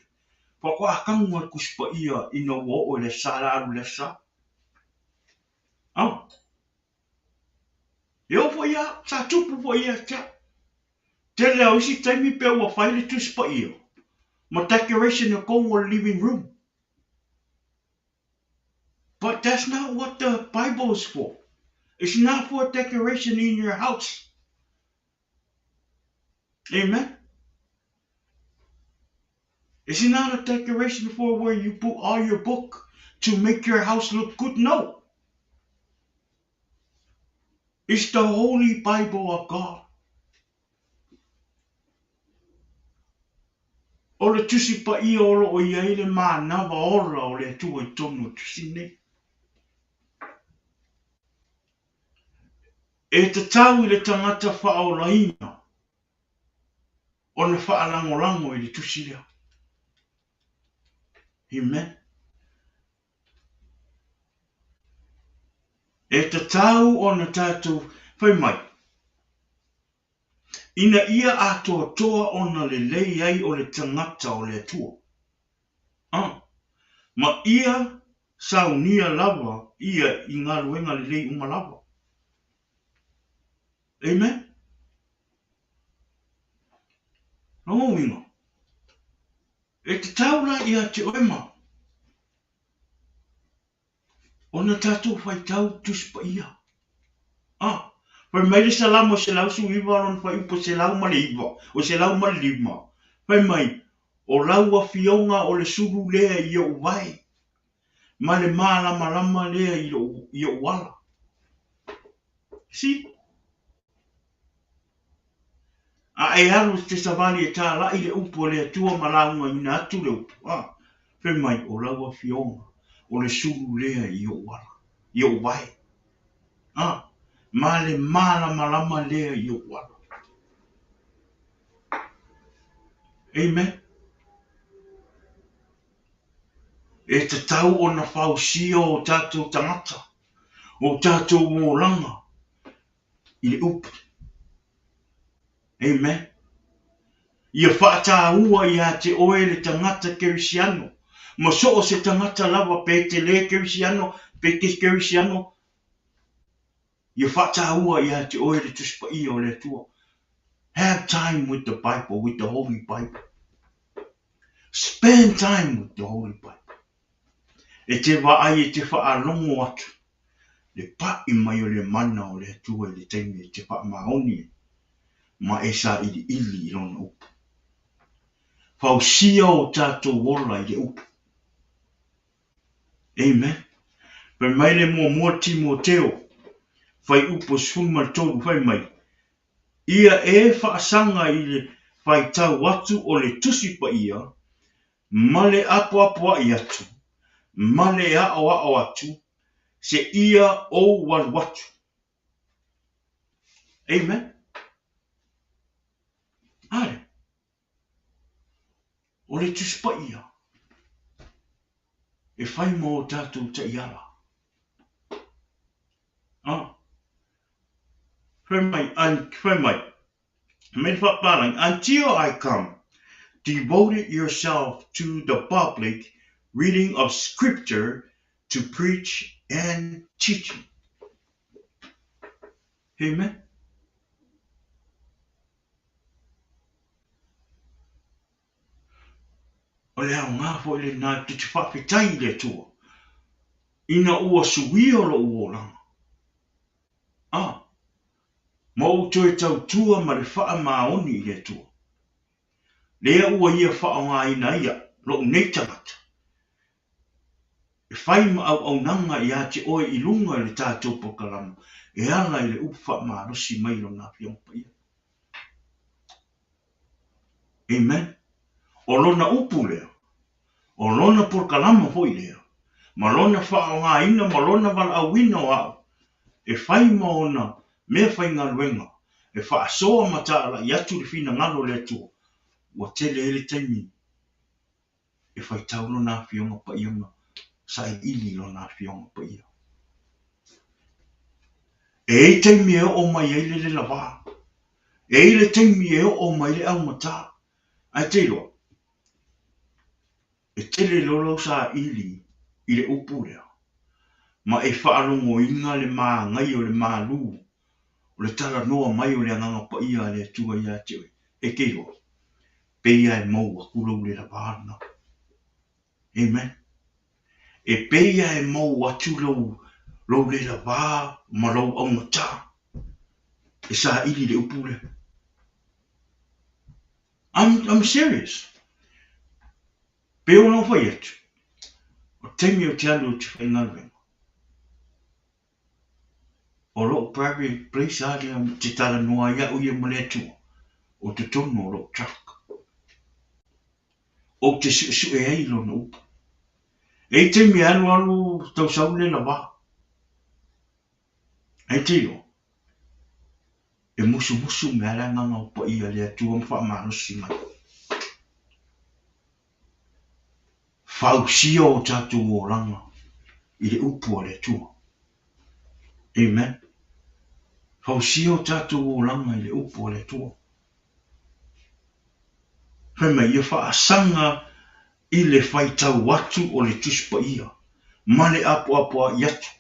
Faatoa kagu a le Tusi Paia ina ua oo i le aso sa la alu i le aso sa. Ah. E oo foi ia au, sa tupu foi ia te au. Tele o isi taimi pe ua fai le Tusi Paia ma decoration i totonu o le living room. But that's not what the Bible is for. It's not for decoration in your house. Amen. It's not a decoration for where you put all your book to make your house look good. No. It's the Holy Bible of God. O le Tusi Paia o loo i ai le manawa ola o le Atua i totonu o tusi nei. E tatau i le tagata faaolaina ona faalagolago i le tusi lea. Amen. E tatau ona tatou fai mai, ina ia atoatoa ona lelei ai o le tagata o le Atua. Ah, ma ia saunia lava ia i galuega lelei uma lava. Amen. Lona uiga, e tatau la ia te oe ma ona tatou faitau Tusi Paia. Ah, fai mai le Salamo 119 lona fuaiupu 109, o 105, fai mai, O lau afioga o le sulu lea i ou vae, ma le malamalama lea i lou, i ou ala. See? A e alu te savali e tālaʻi le upu a le Atua ma laugaina atu le upu, a, fai mai, o lau afioga, o le sulu lea i ou ala, i ou vae, a, ma le malamalama lea i ou ala. Amen. E tatau ona fausia o tātou tagata, o tātou olaga i le upu. Amen. Ia whaatāua ia te oe le tangata kerisiano. Ma so o se tangata lava pe te le kerisiano, pe te kerisiano, ia whaatāua ia te oe le Tusi Paia o le Atua. Have time with the Bible, with the Holy Bible. Spend time with the Holy Bible. E te vaai e te faalogo atu le paʻi mai o le mana o le Atua i le taimi e te faamaoni ai ma e sailiili i Lona upu. Fausia o tatou ola i le upu. Amen. Fai mai le muamua Timoteo, fuaiupu 13, fai mai, Ia e faasaga i le faitau atu o le Tusi Paia ma le apoapoai atu, ma le aʻoaʻo atu, seia ou alu atu. Amen. A lea. O le Tusi Paia e fai ma o tatou taiala. A. Fai mai, fai mai, mai le faapalagi, Until I come, devote yourself to the public reading of Scripture, to preach and teaching. Amen. O le aoga foi lena e te faafetai i le Atua ina ua suia lou olaga, a, ma ou toe tautua ma le faamaoni i le Atua. Lea ua Ia faaaogaina ai au, lou nei tagata, e fai ma auaunaga ia te Oe i luga i le tatou polokalama e ala i le upu faamalosi mai Lona Afioga Paia. Amen. O Lona upu lea, o Lona polokalama foi lea, ma Lona faaaogaina ma Lona valaauina o au e fai ma ona mea faigaluega e faasoa ma taalai atu le finagalo o le Atua, ua tele ai le taimi e faitau Lona Afioga Paia ma sailiili Lona Afioga Paia. E i ai taimi e oo mai ai le lelava. E i ai le taimi e oo mai le aumatā. Ae te iloa, e tele loa lau saili i le upu lea, ma e faalogoina le māgai o le malū o le talanoa mai o le Agaga Paia a le Atua ia te oe, e te iloa, pei a e mou atu lou lelava lena. Amen. E pei a e mou atu lou, lou lelava ma lou augatā e saili le upu lea. I'm, I'm serious. Pei ona ou fai atu, o taimi o te alu o te faigaluega. O lou private place a lea ou te talanoa ai au ia ma le Atua, o totonu o lou truck. Ou te suesue ai i Lona upu. E i ai taimi e alualu tau sau le lava. Ae te iloa, e musumusu mai lava le agaga o paia le Atua ma faamalosi mai. Fausia o tatou olaga i le upu a le Atua. Amen. Fausia o tatou olaga i le upu a le Atua. Fai mai, ia faasaga i le faitau atu o le Tusi Paia ma le apoapoai atu.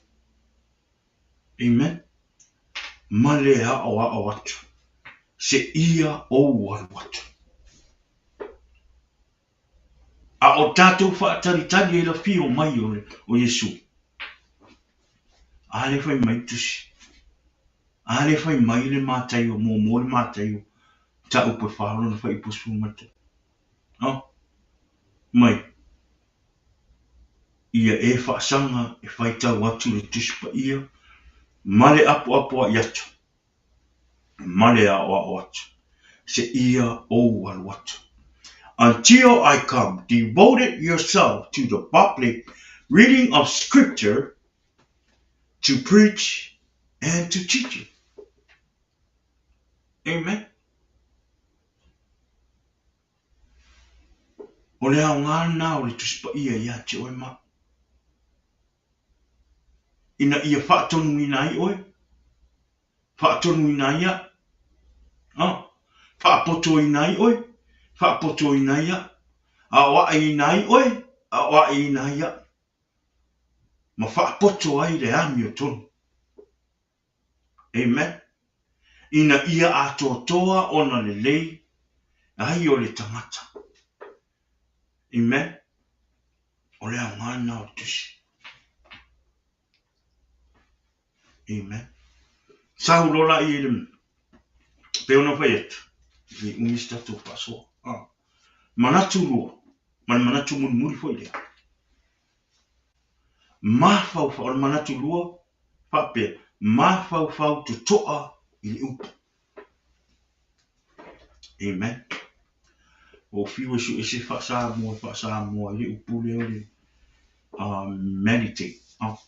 Amen. Ma le aoao atu seia ou alu atu. A o tatou faatalitali ai le afio mai o, le, o Iesu. A le fai mai Tusi. A le fai mai le Mataio, muamua le Mataio, mataupu e fa lona fuaiupu 13. Oh, mai. Ia e faasaga e faitau atu le Tusi Paia ma le apoapoai atu, ma le aoao atu, seia ou alu atu. Until I come, devote yourself to the public reading of Scripture, to preach and to teach it. Amen. O le aoga lena o le Tusi Paia ia te oe ma au, ina ia faatonuina ai oe, faatonuina ai au, a, faapotoina ai oe, faapotoina ai au, aoaʻiina ai oe, aoaʻiina ai au, ma faapoto ai le amiotonu. Amen. Ina ia atoatoa ona lelei ai o le tagata. Amen. O le aoga lena o le tusi. Amen. Sau loa la i le pei ona fai atu, e le umi se tatou faasoa. Ah. Manatu lua, ma le manatu mulimuli foi lea. Mafaufau, o le manatu lua faapea, mafaufau totoa i le upu. Amen. Ua ou fiu e suese faa-Samoa, faa-Samoa i le upu lea o le meditate. Oh.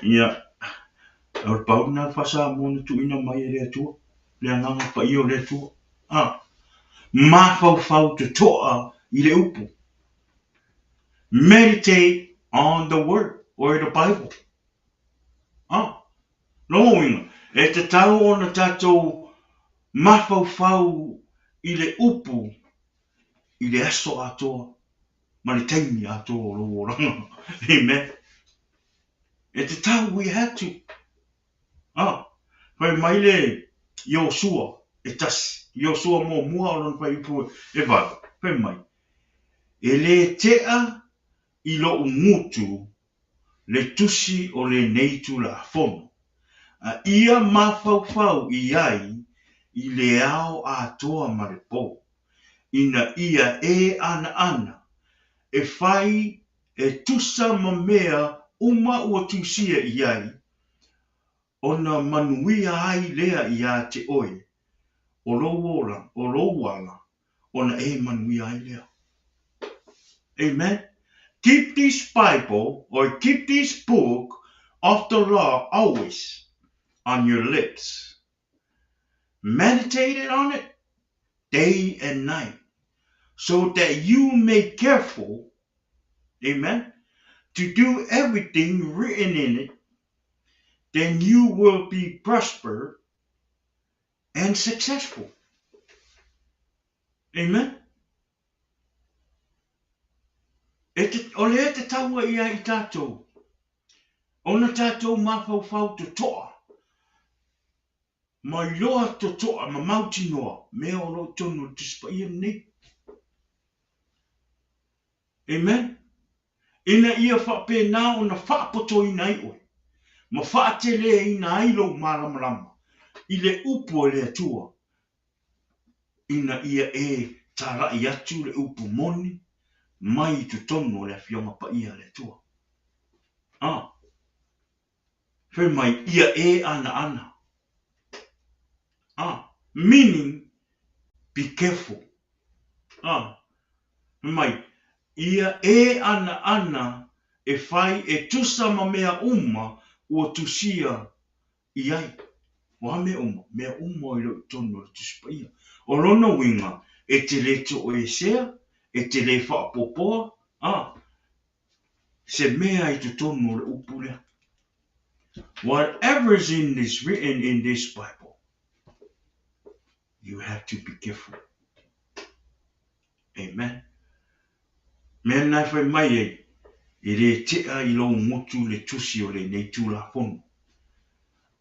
Ia, o le pau lena faa-Samoa na tuuina mai e le Atua, le Agaga Paia o le Atua. Ah, mafaufau totoa i le upu. Meditate on the word or the Bible. Ah, lona uiga, e tatau ona tatou mafaufau i le upu i le aso atoa ma le taimi atoa o lou olaga. Amen. E tatau, we have to. Ah, fai mai le Iosua e tasi, Iosua muamua o lona fuaiupu e valu, fai mai, E lē tea i loʻu gutu le tusi o lenei Tulafono, a ia mafaufau i ai i le ao atoa ma le pō, ina ia e anaana e fai e tusa ma mea uma ua tusia i ai, ona manuia ai lea iā te oe o lou ola, o lou ala, ona e manuia ai lea. Amen. Keep this Bible or keep this book of the law always on your lips. Meditate on it day and night so that you may careful, amen, to do everything written in it, then you will be prosper and successful. Amen. E te, o lea te taua ia i tātou. Ona tātou mafaufau totoa. Ma iloa totoa, ma mautinoa, mea o lo o tonu o le Tusi Paia lenei. Amen. Ina ia faapena ona faapotoina ai oe, ma faateleina ai lou malamalama i le upu a le Atua, ina ia e talai atu le upu moni mai i totonu o le Afioga Paia a le Atua. A. Fai mai, ia e anaana. A. Meaning, be careful. A. Fai mai, ia e anaana e fai e tusa ma mea uma ua tusia i ai. O a mea uma? Mea uma i lou tonu o le Tusi Paia. O lona uiga, e te le toesea, e te le faaopoopoa, a. Se mea i totonu o le upu lea. Whatever is in this written in this Bible, you have to be careful. Amen. Mea na e fai mai ai, e le tea i lou gutu le tusi o lenei Tulafono.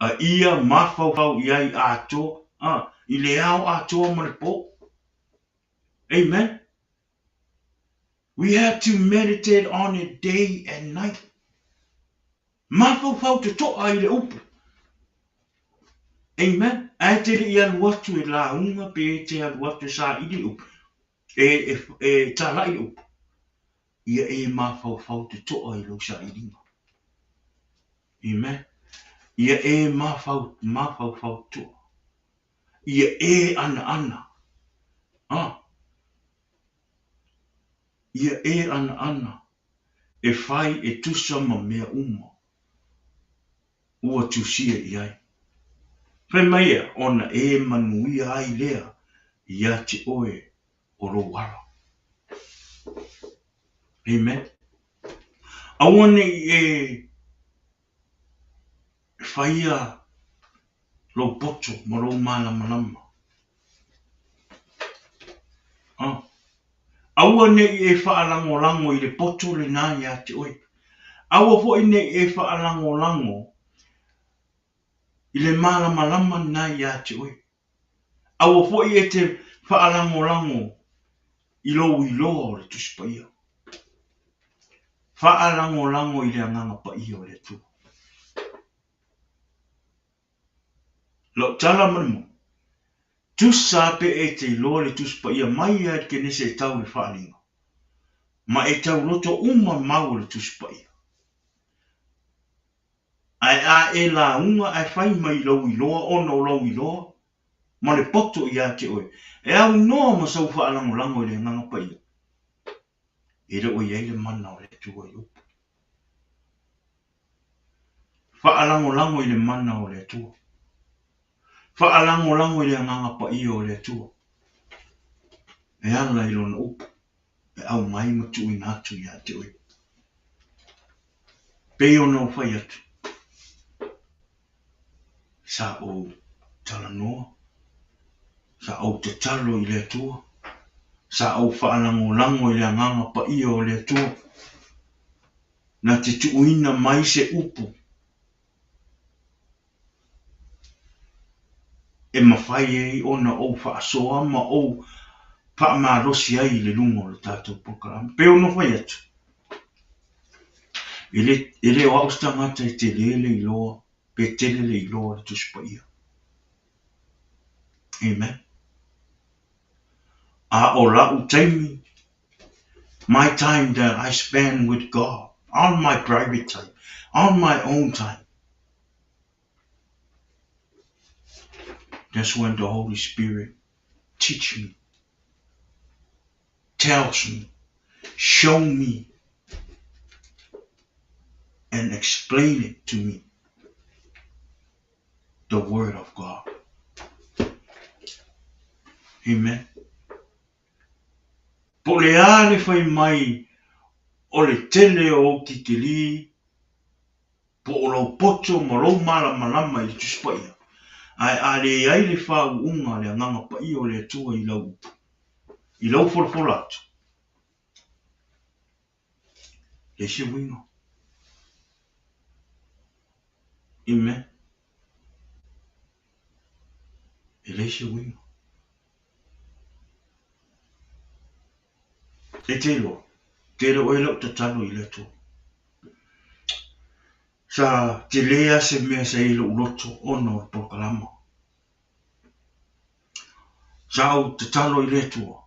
A ia mafaufau i ai atoa, a, i le ao atoa ma le po. Amen. We have to meditate on it day and night. Mafaufau totoa i le upu. Amen. Ae te le i alu atu e lauga pe e te alu atu e saili le upu, e, e, e talai le upu. Ia e mafaufau totoa i lou sailiga. Amen. Ia e mafau, mafaufau totoa. Ia e anaana. Ah. Ia e anaana e fai e tusa ma mea uma ua tusia i ai. Fai mai ia, ona e manuia ai lea iā te oe o lou ala. Amen. Aua ne i e faia lou poto ma lou malamalama. Ah. Aua ne i e faalagolago i le poto lenā iā te oe. Aua foi ne i e faalagolago i le malamalama lenā iā te oe. Aua foi e te faalagolago i lou iloa o le Tusi Paia. Faalagolago i le Agaga Paia o le Atua. Lau tala ma le moni, tusa pe e te iloa le Tusi Paia mai lava i le Kenese e tau i le Faaaliga, ma e tauloto uma mau o le Tusi Paia. Ae a e lauga ae fai mai i lou iloa ona o lou iloa ma le poto ia te oe, e aunoa ma sou faalagolago i le Agaga Paia, e le o i ai le mana o le Atua i upu. Faalagolago i le mana o le Atua. Faalagolago i le Agaga Paia o le Atua e ala i Lona upu e aumai ma tuuina atu ia te oe. Pei ona ou fai atu, sa ou talanoa, sa ou tatalo i le Atua, sa ou faalagolago i le Agaga Paia o le Atua, na te tuuina mai se upu e mafai ai ona ou faasoa ma ou faamalosi ai i le luga o le tatou polokalame. Pei ona fai atu, e le, e le o au se tagata e tele le iloa, pe tele le iloa o le Tusi Paia. Amen. A o lau taimi, my time that I spend with God, on my private time, on my own time, that's when the Holy Spirit teach me, tells me, show me, and explain it to me, the Word of God. Amen. Po o le a le fai mai o le tele o ou titilī, po o lou poto ma lou malamalama i le Tusi Paia, ae a leai le faauuga a le Agaga Paia o le Atua i lau upu, i lou folafola atu, leai se uiga. Amen. E leai se uiga. E te iloa, tele oe lau tatalo i le Atua. Sa tele lava se mea sa i ai lou loto ona o le polokalama. Sa ou tatalo i le Atua,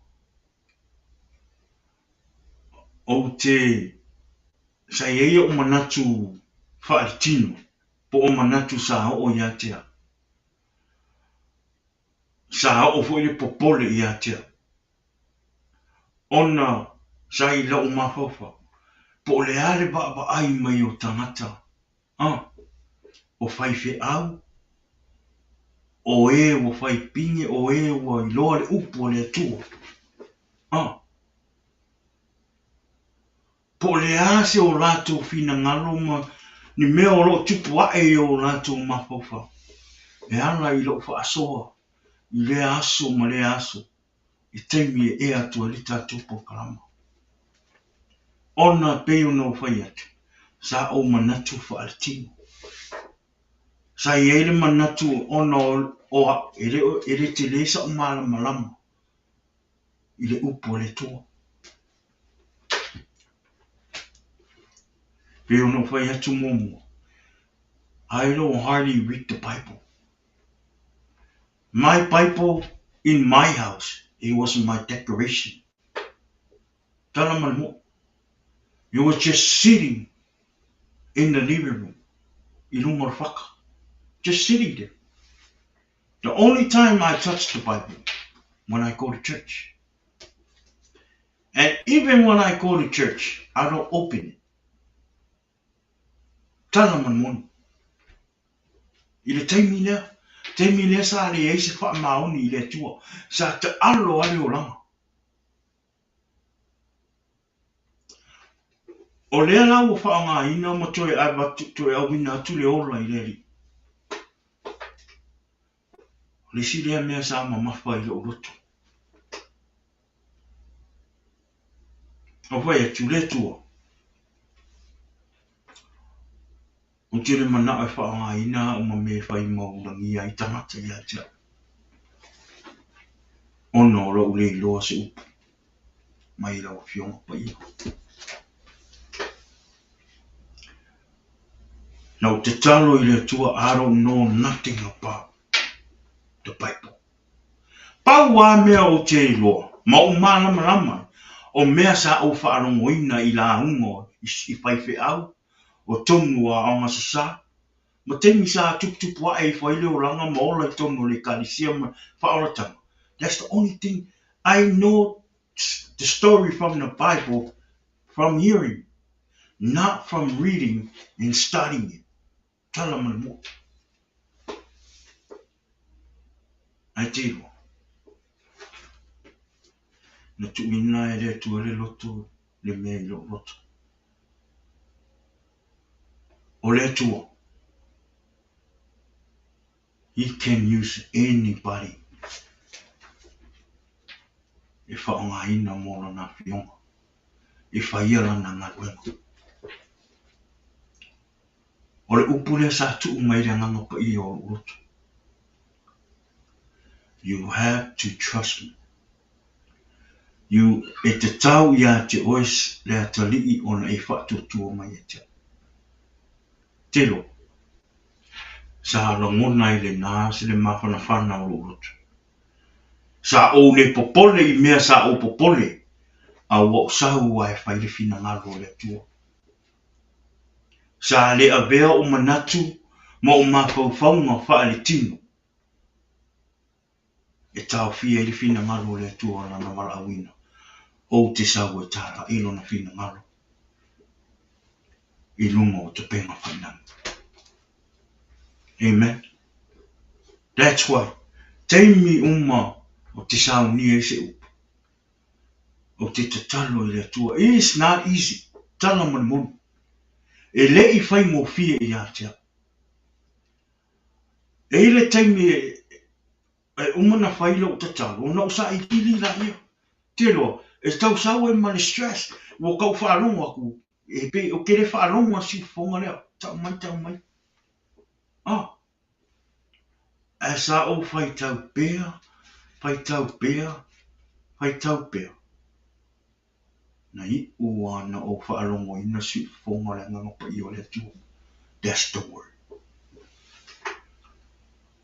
ou te, sa i ai ou manatu faaletino po o manatu sa oo ia te au. Sa oo foi le popole ia te au, ona sa i lou mafaufau, po o le a le vaavaai mai o tagata, a, o faifeau, o e ua fai pine, o e ua iloa le upu a le Atua, a. Po o le a se o latou finagalo ma ni mea o lo o tupu ae i o latou mafaufau, e ala i lou faasoa i lea aso ma lea aso i taimi e ea atu ai le tatou polokalama. Ona pei ona ou fai atu, sa ou manatu faaletino. Sa i ai le manatu ona o au, e le tele sa'u malamalama i le upu a le Atua. Pei ona ou fai atu muamua, I don't hardly read the Bible. My Bible in my house, it was my decoration. Tala ma le moʻo. It was just sitting in the living room, i luga o le faka. Just sitting there. The only time I touch the Bible, when I go to church. And even when I go to church, I don't open it. Tala ma le moni. I le taimi lea, taimi lea sa leai se faamaoni i le Atua, sa taalo lava le olaga. O lea la ua faaaogaina ma toe avatu, toe auina atu le ola i le Alii. O le isi lea mea sa mamafa i lou loto. Ou fai atu, le Atua, ou te le manao e faaaogaina au ma mea e fai ma ulagia ai tagata ia te au, ona o lou le iloa se upu. mai lau Afioga Paia. Na ou tatalo i le Atua, I don't know nothing about the Bible. Pau a mea ou te iloa ma ou malamalama ai, o mea sa ou faalogoina i lauga i faifeau, o tonu o aoga sasā, ma taimi sa tuputupu ae ifo ai le olaga ma ola i tonu o le Ekalesia ma faaolataga. That's the only thing I know the story from the Bible from hearing, not from reading and studying it. Tala ma le moa. Ae te iloa. Na tuuina e le Atua le loto le mea i lou loto. O le Atua, He can use anybody e faaaogaina mo Lana Afioga e faia Lana galuega. O le upu lea sa tuu mai le Agaga Paia o lou loto. You have to trust me. You, e tatau ia te oe le atalii ona e faatuatua mai ia te au. Telo, sa lagona ai lena se le mafanafana o lou loto. Sa ou le popole i mea sa ou popole, a ua ou sau a e fai le finagalo o le Atua. Sa le avea ou manatu ma ou mafaufauga faaletino e taofia ai le finagalo o le Atua o Lana valaauina, ou te sau e tālaʻi Lona finagalo i luga o tapega failagi. Amen. That's why, taimi uma o te saunia ai se upu, ou te tatalo i le Atua. It is not easy, tala ma le moni. E le i faigofie ia te au. E i le taimi e uma na fai lou tatalo ona ou sailiili laia. Te loa, e tau sau ai ma le stress, ua tau faalogo atu, e pei ou te le faalogo a siufofoga lea, tau mai, tau mai. Ah, ae sa ou faitau pea, faitau pea, faitau pea. Na iu a na ou faalogoina siufofoga o le Agaga Paia o le Atua. That's the word.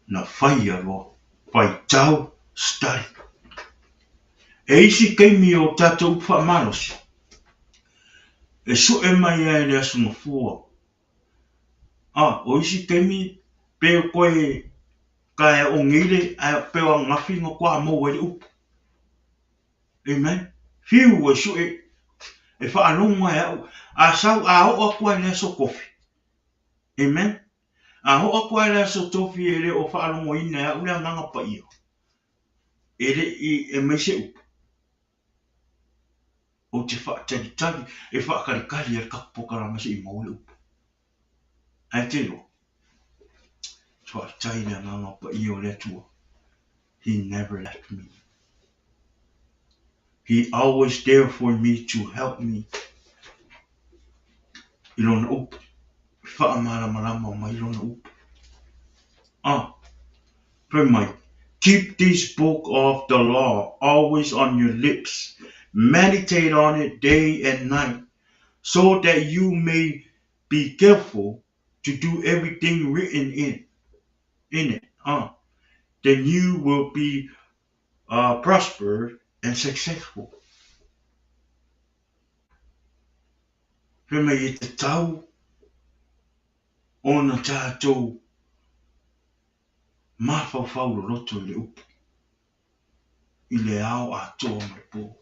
Na faia loa, faitau, study. E isi taimi o tatou upu faamalosi, e sue mai ai le Aso Gafua. A, o isi taimi, pe koe ka e ogeile, ae pe o ananafi na kua maua ai le upu. Amen. Whiu e sue, e faalogo ai au. A sau, a oo atu ai le aso tofi. Amen. A oo atu ai le aso tofi e le o faalogoina e au le Agaga Paia, e le i e mai se upu, ou te faatalitali, e faatalitali ai le tatou polokalame se i maua le upu. Ae te iloa, faafetai i le Agaga Paia o le Atua, He never left me. He always there for me to help me i lona upu, faamalamalama mai lona upu. Ah, fai mai, keep this book of the law always on your lips, meditate on it day and night, so that you may be careful to do everything written in in it. Ah, then you will be prosper and successful. Fai mai e tatau ona tatou mafaufau loloto i le upu, i le ao atoa ma le po.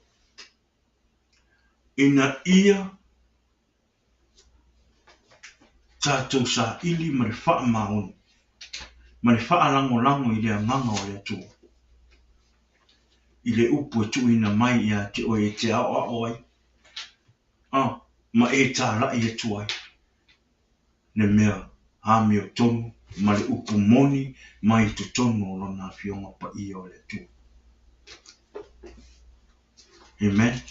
Ina ia tatou saili ma le faamaoni ma le faalagolago i le Agaga o le Atua, i le upu e tuuina mai ia te oe e te aoao ai, a, ma e tālaʻi atu ai le mea amiotonu ma le upu moni mai totonu o Lona Afioga Paia o le Atua. Amen.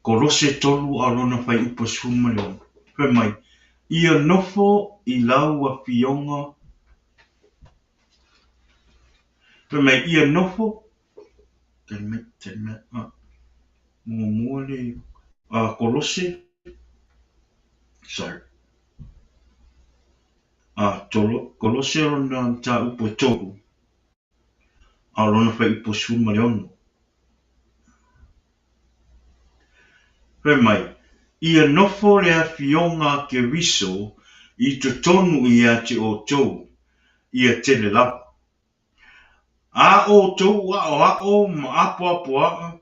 Kolose tolu a o lona fuaiupu e 16, fai mai, Ia nofo i lau afioga, fai mai, ia nofo, tali mai, tali mai, ah. Muamua le a Kolose, sorry, a Tolo, Kolose lona mataupu e 3, a o lona fuaiupu e 16. Fai mai, Ia nofo le afioga a Keriso i totonu ia te outou, ia tele lava. A outou aʻoaʻo ma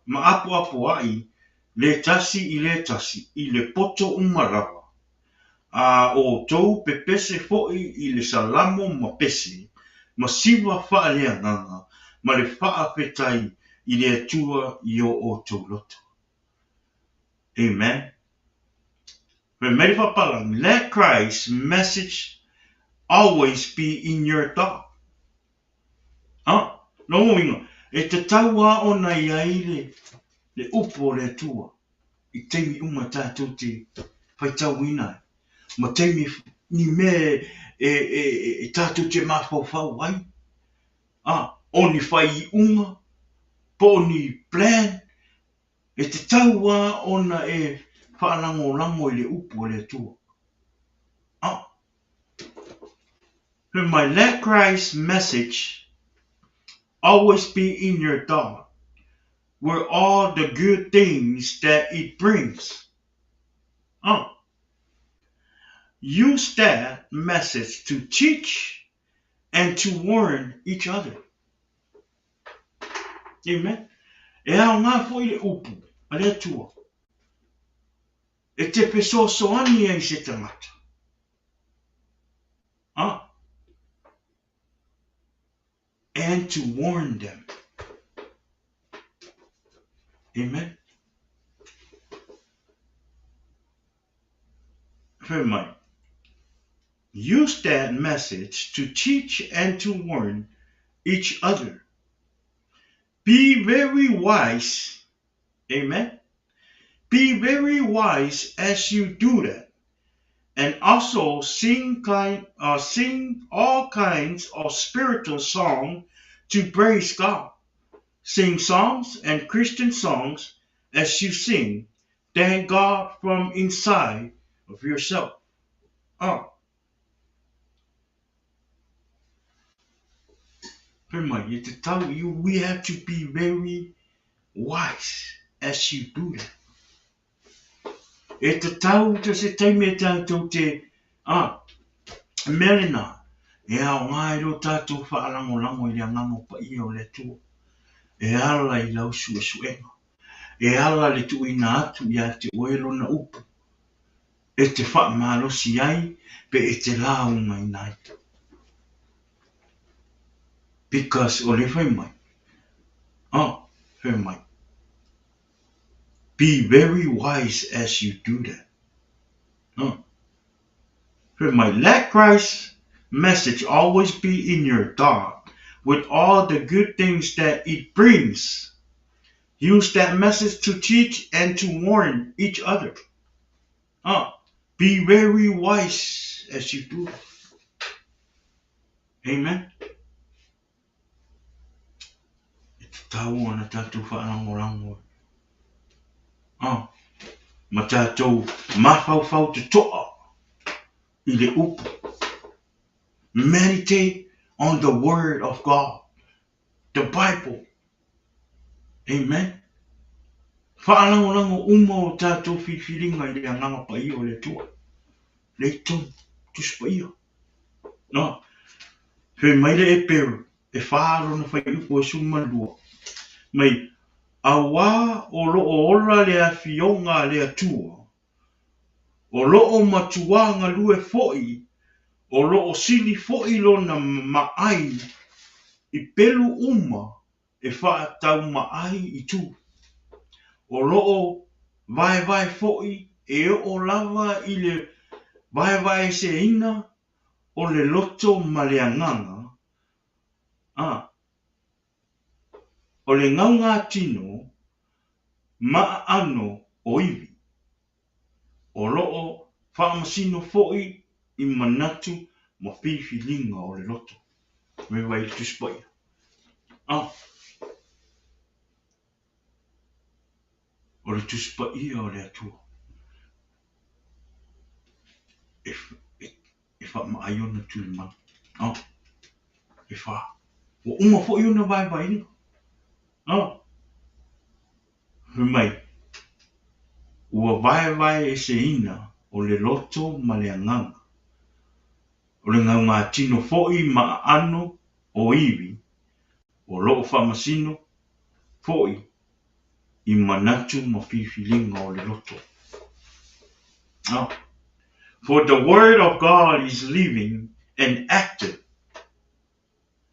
ma apoapoaʻi le tasi i le tasi i le poto uma lava. A outou pepese foʻi i le salamo ma pese, ma siva faaleagaga ma le faafetai i le Atua i o outou loto. Amen. Fai mai le faapalangi, Let Christ's message always be in your thought. Ah, lona uiga, e tatau lava ona i ai le, le upu o le Atua i taimi uma tatou te faitauina ai, ma taimi ni mea e, e, e tatou te mafaufau ai, ah, o ni faaiuga, po o ni plan, e tatau lava ona e faalagolago i le upu a le Atua. Ah. Fai mai, let Christ's message always be in your thought, with all the good things that it brings. Ah. Use that message to teach and to warn each other. Amen. E aoga foi le upu a le Atua e te fesoasoani ai se tagata. Ah. And to warn them. Amen. Fai mai, Use that message to teach and to warn each other. Be very wise. Amen. Be very wise as you do that. And also sing kind, sing all kinds of spiritual song to praise God. Sing psalms and Christian songs as you sing. Thank God from inside of yourself. Ah. Fai mai, e tatau, you, we have to be very wise as you do that. E tatau te se taimi e tātou te, ah, mea lena, e aoga ai lo tātou faalagolago i le agaga o paia o le Atua, e ala i lau suesuega, e ala le tuuina atu ia te oe lona upu, e te faamalosi ai pe e te laugaina ai. Because o le fai mai, ah, fai mai, be very wise as you do that. Ah. Fai mai, let Christ's message always be in your thought with all the good things that it brings. Use that message to teach and to warn each other. Ah, be very wise as you do. Amen. E tatau ona tātou whaarangorango. Ah, ma tātou mafaufau totoa i le upu. Meditate on the word of God, the Bible. Amen. Whaarangorango uma o tātou whiwhiringa i le agaga paia o le Atua. Lei tonu, Tusi Paia. No. Fai mai le Eperu, e whā lona fuaiupu e 12. Mai, auā o loo ola le afioga a le Atua, o loo matuā galue foʻi, o loo sili foʻi lona maai i pelu uma e faataumaai i tu. O loo vaevae foʻi e oo lava i le vaevaeseina o le loto ma le agaga, a o le gaugatino ma aano o ivi. O loo faamasino foʻi i manatu ma filifiliga o le loto. Me vai le Tusi Paia. Ah. O le Tusi Paia o le Atua e, e, e faamaai ona tulimanu. Oh, e fā. Ua uma foi ona vaevaeina. Oh, fai mai, ua vaevaeeseina o le loto ma le agaga, o le gaugatino foi ma aano o ivi o loo faamasino foi i manatu ma filifiliga o le loto. Oh. For the word of God is living and active.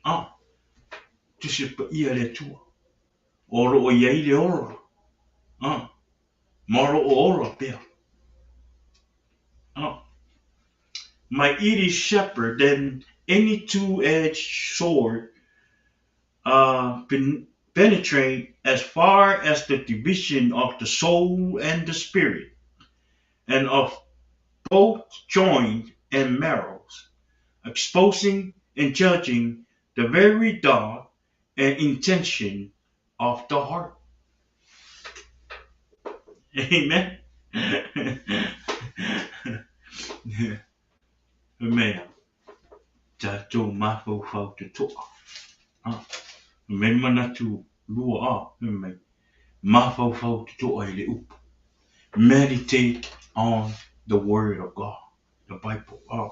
Oh. Tusi Paia le Atua. O loo i ai le ola. Oh. Ma o loo ola pea. Oh. My it is sharper than any two-edged sword, uh, pen- penetrate as far as the division of the soul and the spirit, and of both joint and marrows, exposing and judging the very thought and intention of the heart. Amen. Mea, tatou mafaufau totoa. Ah, me manatu lua a, me mafaufau totoa i le upu. Meditate on the word of God, the Bible. Ah.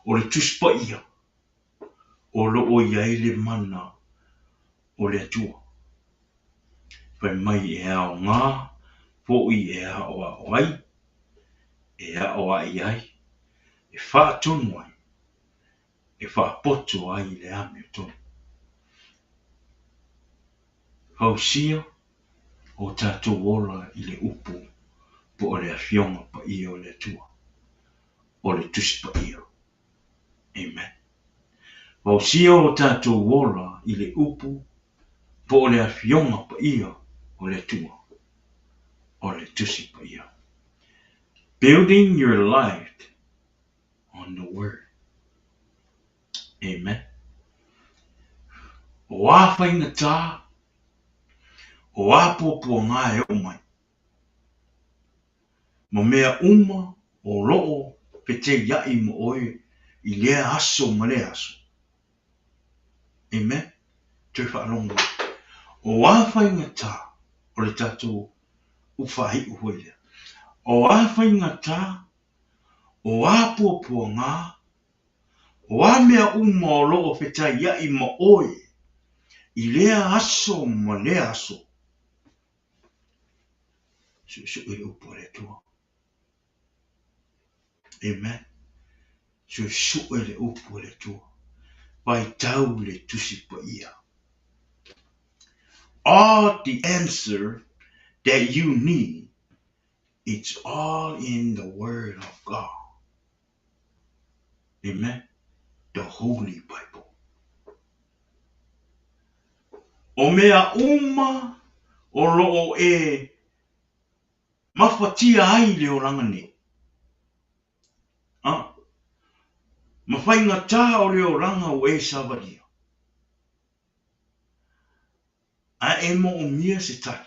O le Tusi Paia, o lo o i ai le mana o le Atua. Fai mai e aoga foʻi e aʻoaʻo ai, e aʻoaʻi ai, e faatonu ai, e faapoto ai i le amiotonu. Fausia o tatou ola i le upu po o le Afioga Paia o le Atua, o le Tusi Paia. Amen. Fausia o tatou ola i le upu po o le Afioga Paia o le Atua, o le Tusi Paia. Building your life on the Word. Amen. O a faigata, o a puapuaga e oo mai, ma mea uma o loo feteiai ma oe i lea aso ma lea aso. Amen. Toe faalogo mai. O a faigata, o le tatou upu faaiu foi lea. O a faigata, o a puapuaga, o a mea uma o loo fetaiai ma oe i lea aso ma lea aso. Suʻesuʻe le upu a le Atua. Amen. Suʻesuʻe le upu a le Atua. Faitau le Tusi Paia. All the answer that you need, it's all in the Word of God. Amen. The Holy Bible. O mea uma o loo e mafatia ai le olaga nei, a ma faigata o le olaga ua e savalia, a e moomia se tali,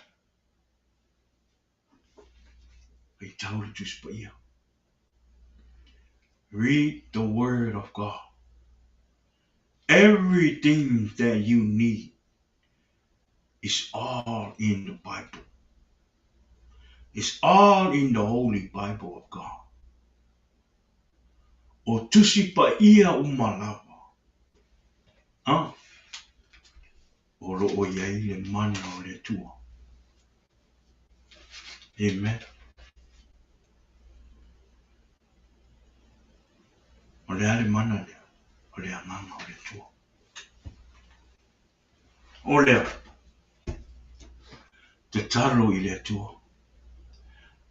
faitau le Tusi Paia. Read the Word of God. Everything that you need is all in the Bible. It's all in the Holy Bible of God. O Tusi Paia uma lava. Ah, o loo i ai le mana o le Atua. Amen. O le a le mana lea? O le Agaga o le Atua. O lea, tatalo i le Atua,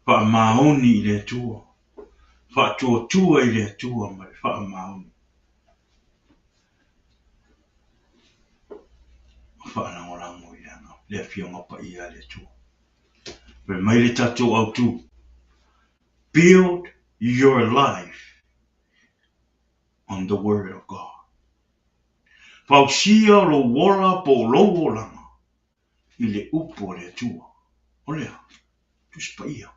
faamaoni i le Atua, faatuatua i le Atua ma le faamaoni. Ma faalagolago i le Agaga, le Afioga Paia a le Atua. Fai mai le tatou autu, Build your life on the Word of God. Fausia lou ola po o lou olaga. i le upu a le Atua. O le a? Tusi Paia.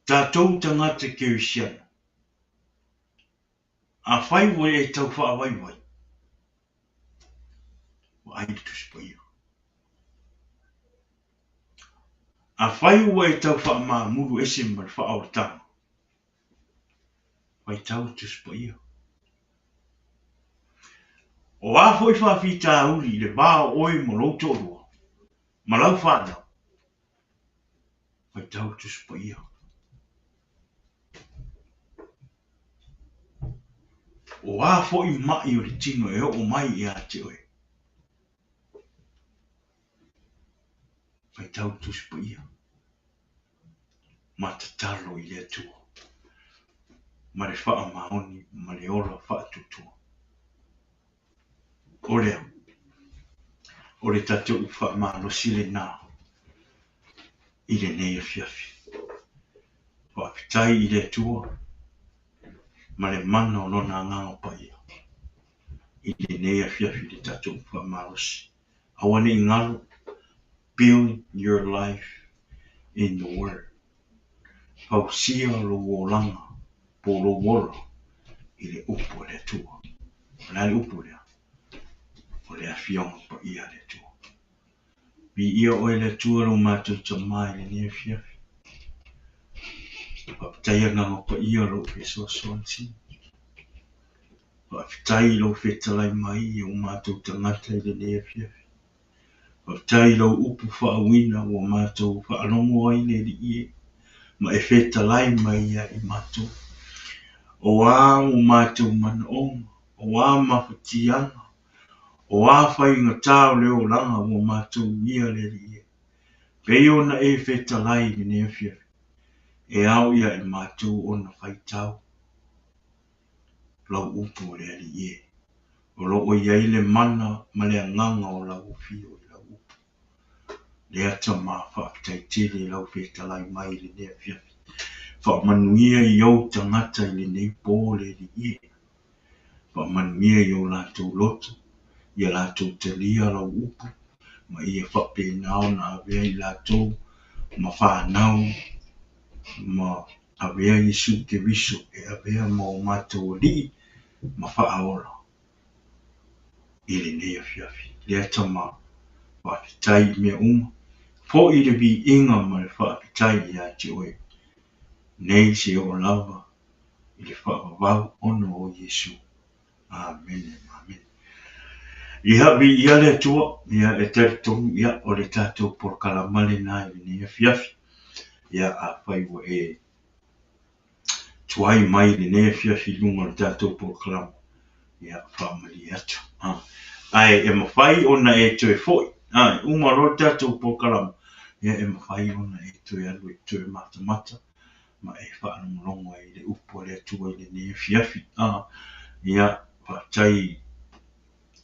Tatou tagata Kerisiano, afai ua e tau faavaivai, vaai le Tusi Paia. Afai ua e tau faamamulu ese ma le faaolataga, faitau le Tusi Paia. O a foi faafitauli i le va o oe ma lou toalua, ma lau fanau, faitau le Tusi Paia. O a foi mai o le tino e oo mai ia te oe, faitau le Tusi Paia. Ma tatalo i le Atua ma le faamaoni ma le ola faatuatua. O lea, o le tatou upu faamalosi lena i lenei afiafi. Faafetai i le Atua ma le mana o Lona Agaga Paia i lenei afiafi i le tatou upu faamalosi. Aua ne i galo, build your life in the Word. Fausia lou olaga po o lou ola i le upu a le Atua. O le a le upu lea? O le Afioga Paia a le Atua. Viia oe le Atua lo matou Tama i lenei afiafi. Faafetai Agaga Paia lou fesoasoani. Faafetai i lou fetalai mai i o matou tagata i lenei afiafi. Faafetai i lau upu faauuina ua matou faalogo ai le Alii e, ma e fetalai mai ia i matou. O a o matou manaoga, o a mafatiaga, o a faigata o le olaga ua matou uia le Alii e, pei ona e fetalai i lenei afiafi, e ao ia i matou ona faitau lau upu o le Alii e. O lo o i ai le mana ma le agaga o lau afio i lau upu. Lea Tama, faafetai tele i lau fetalai mai i lenei afiafi. Faamanuia i ou tagata i lenei po le Alii e. Faamanuia i o latou loto, ia latou talia lau upu, ma ia faapena ona avea i latou ma fanau ma avea Iesu Keriso e avea ma o matou Alii ma faaola i lenei afiafi. Lea Tama, faafetai i mea uma, foi le viiga ma le faafetai ia te oe, nei seia oo lava i le faavavau ona o Iesu. Amene, amene. Ia, viia le Atua, ia e talitonu, ia, o le tatou polokalama lena i lenei afiafi. Ia, afai ua e tuai mai i lenei afiafi i luga o le tatou polokalama, ia, faamalie atu. Ae e mafai ona e toe foi, e uma loa le tatou polokalama, ia, e mafai ona e toe alu e toe matamata ma e faalogologo ai i le upu a le Atua i lenei afiafi. Ia, faafetai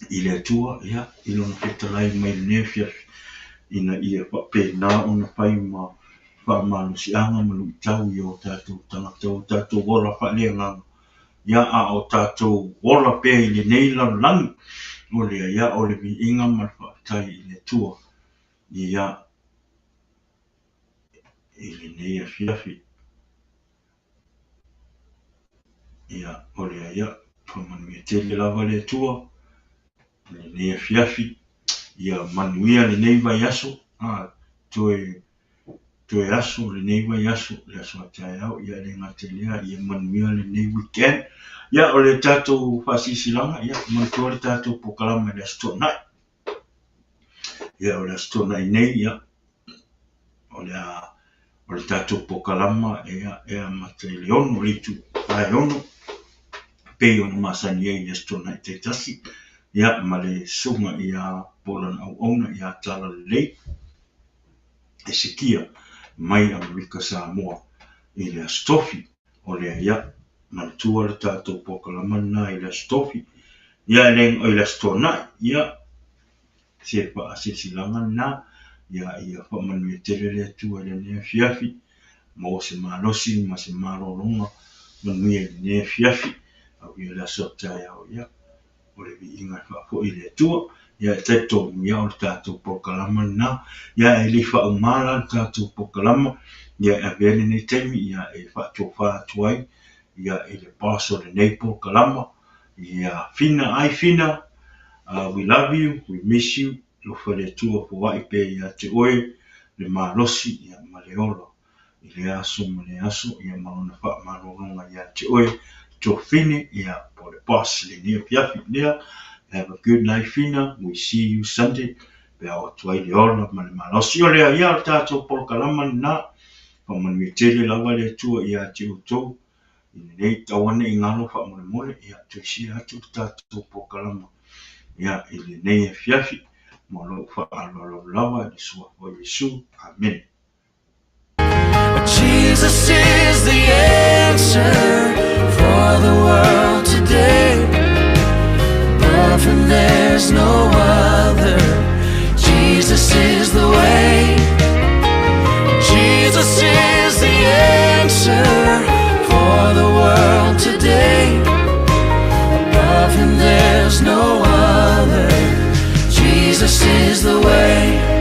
i le Atua, ia, i Lona fetalai mai i lenei afiafi, ina ia faapena ona fai ma faamalosiaga ma luitau i o tatou tagata, o tatou ola faaleagaga, ia, a o tatou ola pea i lenei lalolagi, o lea, ia, o le viiga ma le faafetai i le Atua, ia, i lenei afiafi. Ia, o lea, ia, faamanuia tele lava le Atua i lenei afiafi. Ia manuia lenei vaiaso, toe, toe aso lenei vaiaso, le aso a taeao, ia e le gata i lea, ia manuia lenei weekend. Ia, o le tatou faasilasilaga, ia, manatua le tatou polokalama i le Aso Toonai. Ia, o le Aso Toonai nei, ia, o le a, o le tatou polokalama ia, e amata i le 6, le itupa e 6, pei ona masani ai i Aso Toonai taitasi, ia, ma le susuga ia po o lana auauna ia Talalelei Hesekia mai Amerika Samoa i le Aso Tofi. O lea, ia, manatua le tatou polokalama lena i le Aso Tofi, ia, e le, i le Aso Toonai, ia, se faasilasilaga lena, ia, ia faamanuia tele le Atua i lenei afiafi, maua se malosi ma se malologa manuia i lenei afiafi, auia le aso a taeao, ia, o le viiga e faafoi i le Atua. Ia, e talitonu, ia, o le tatou polokalama lena. Ia, e le i faauma la le tatou polokalama, ia, e avea lenei taimi, ia, e faatofa atu ai, ia, i le boss o lenei polokalama, ia, Fina, ai Fina, we love you, we miss you, alofa le Atua foai pea ia te oe le malosi, ia, ma le ola i lea aso ma lea aso, ia, ma lona faamalologa ia te oe, Tofine, ia, po o le boss i lenei afiafi lea. Have a good night, Fina, we see you Sunday, pe a oo atu ai le ola ma le malosi. O lea, ia, o le tatou polokalama lena. Faamanuia tele lava le Atua ia te outou i lenei tau ane i galo faamolemole, ia, toe share atu le tatou polokalama, ia, i lenei afiafi. Ma lou faaaloalo lava i le suafa o Iesu. Amene. Jesus is the answer for the world today. Above him there's no other. Jesus is the way. Jesus is the answer for the world today. Above him there's no other. Jesus is the way.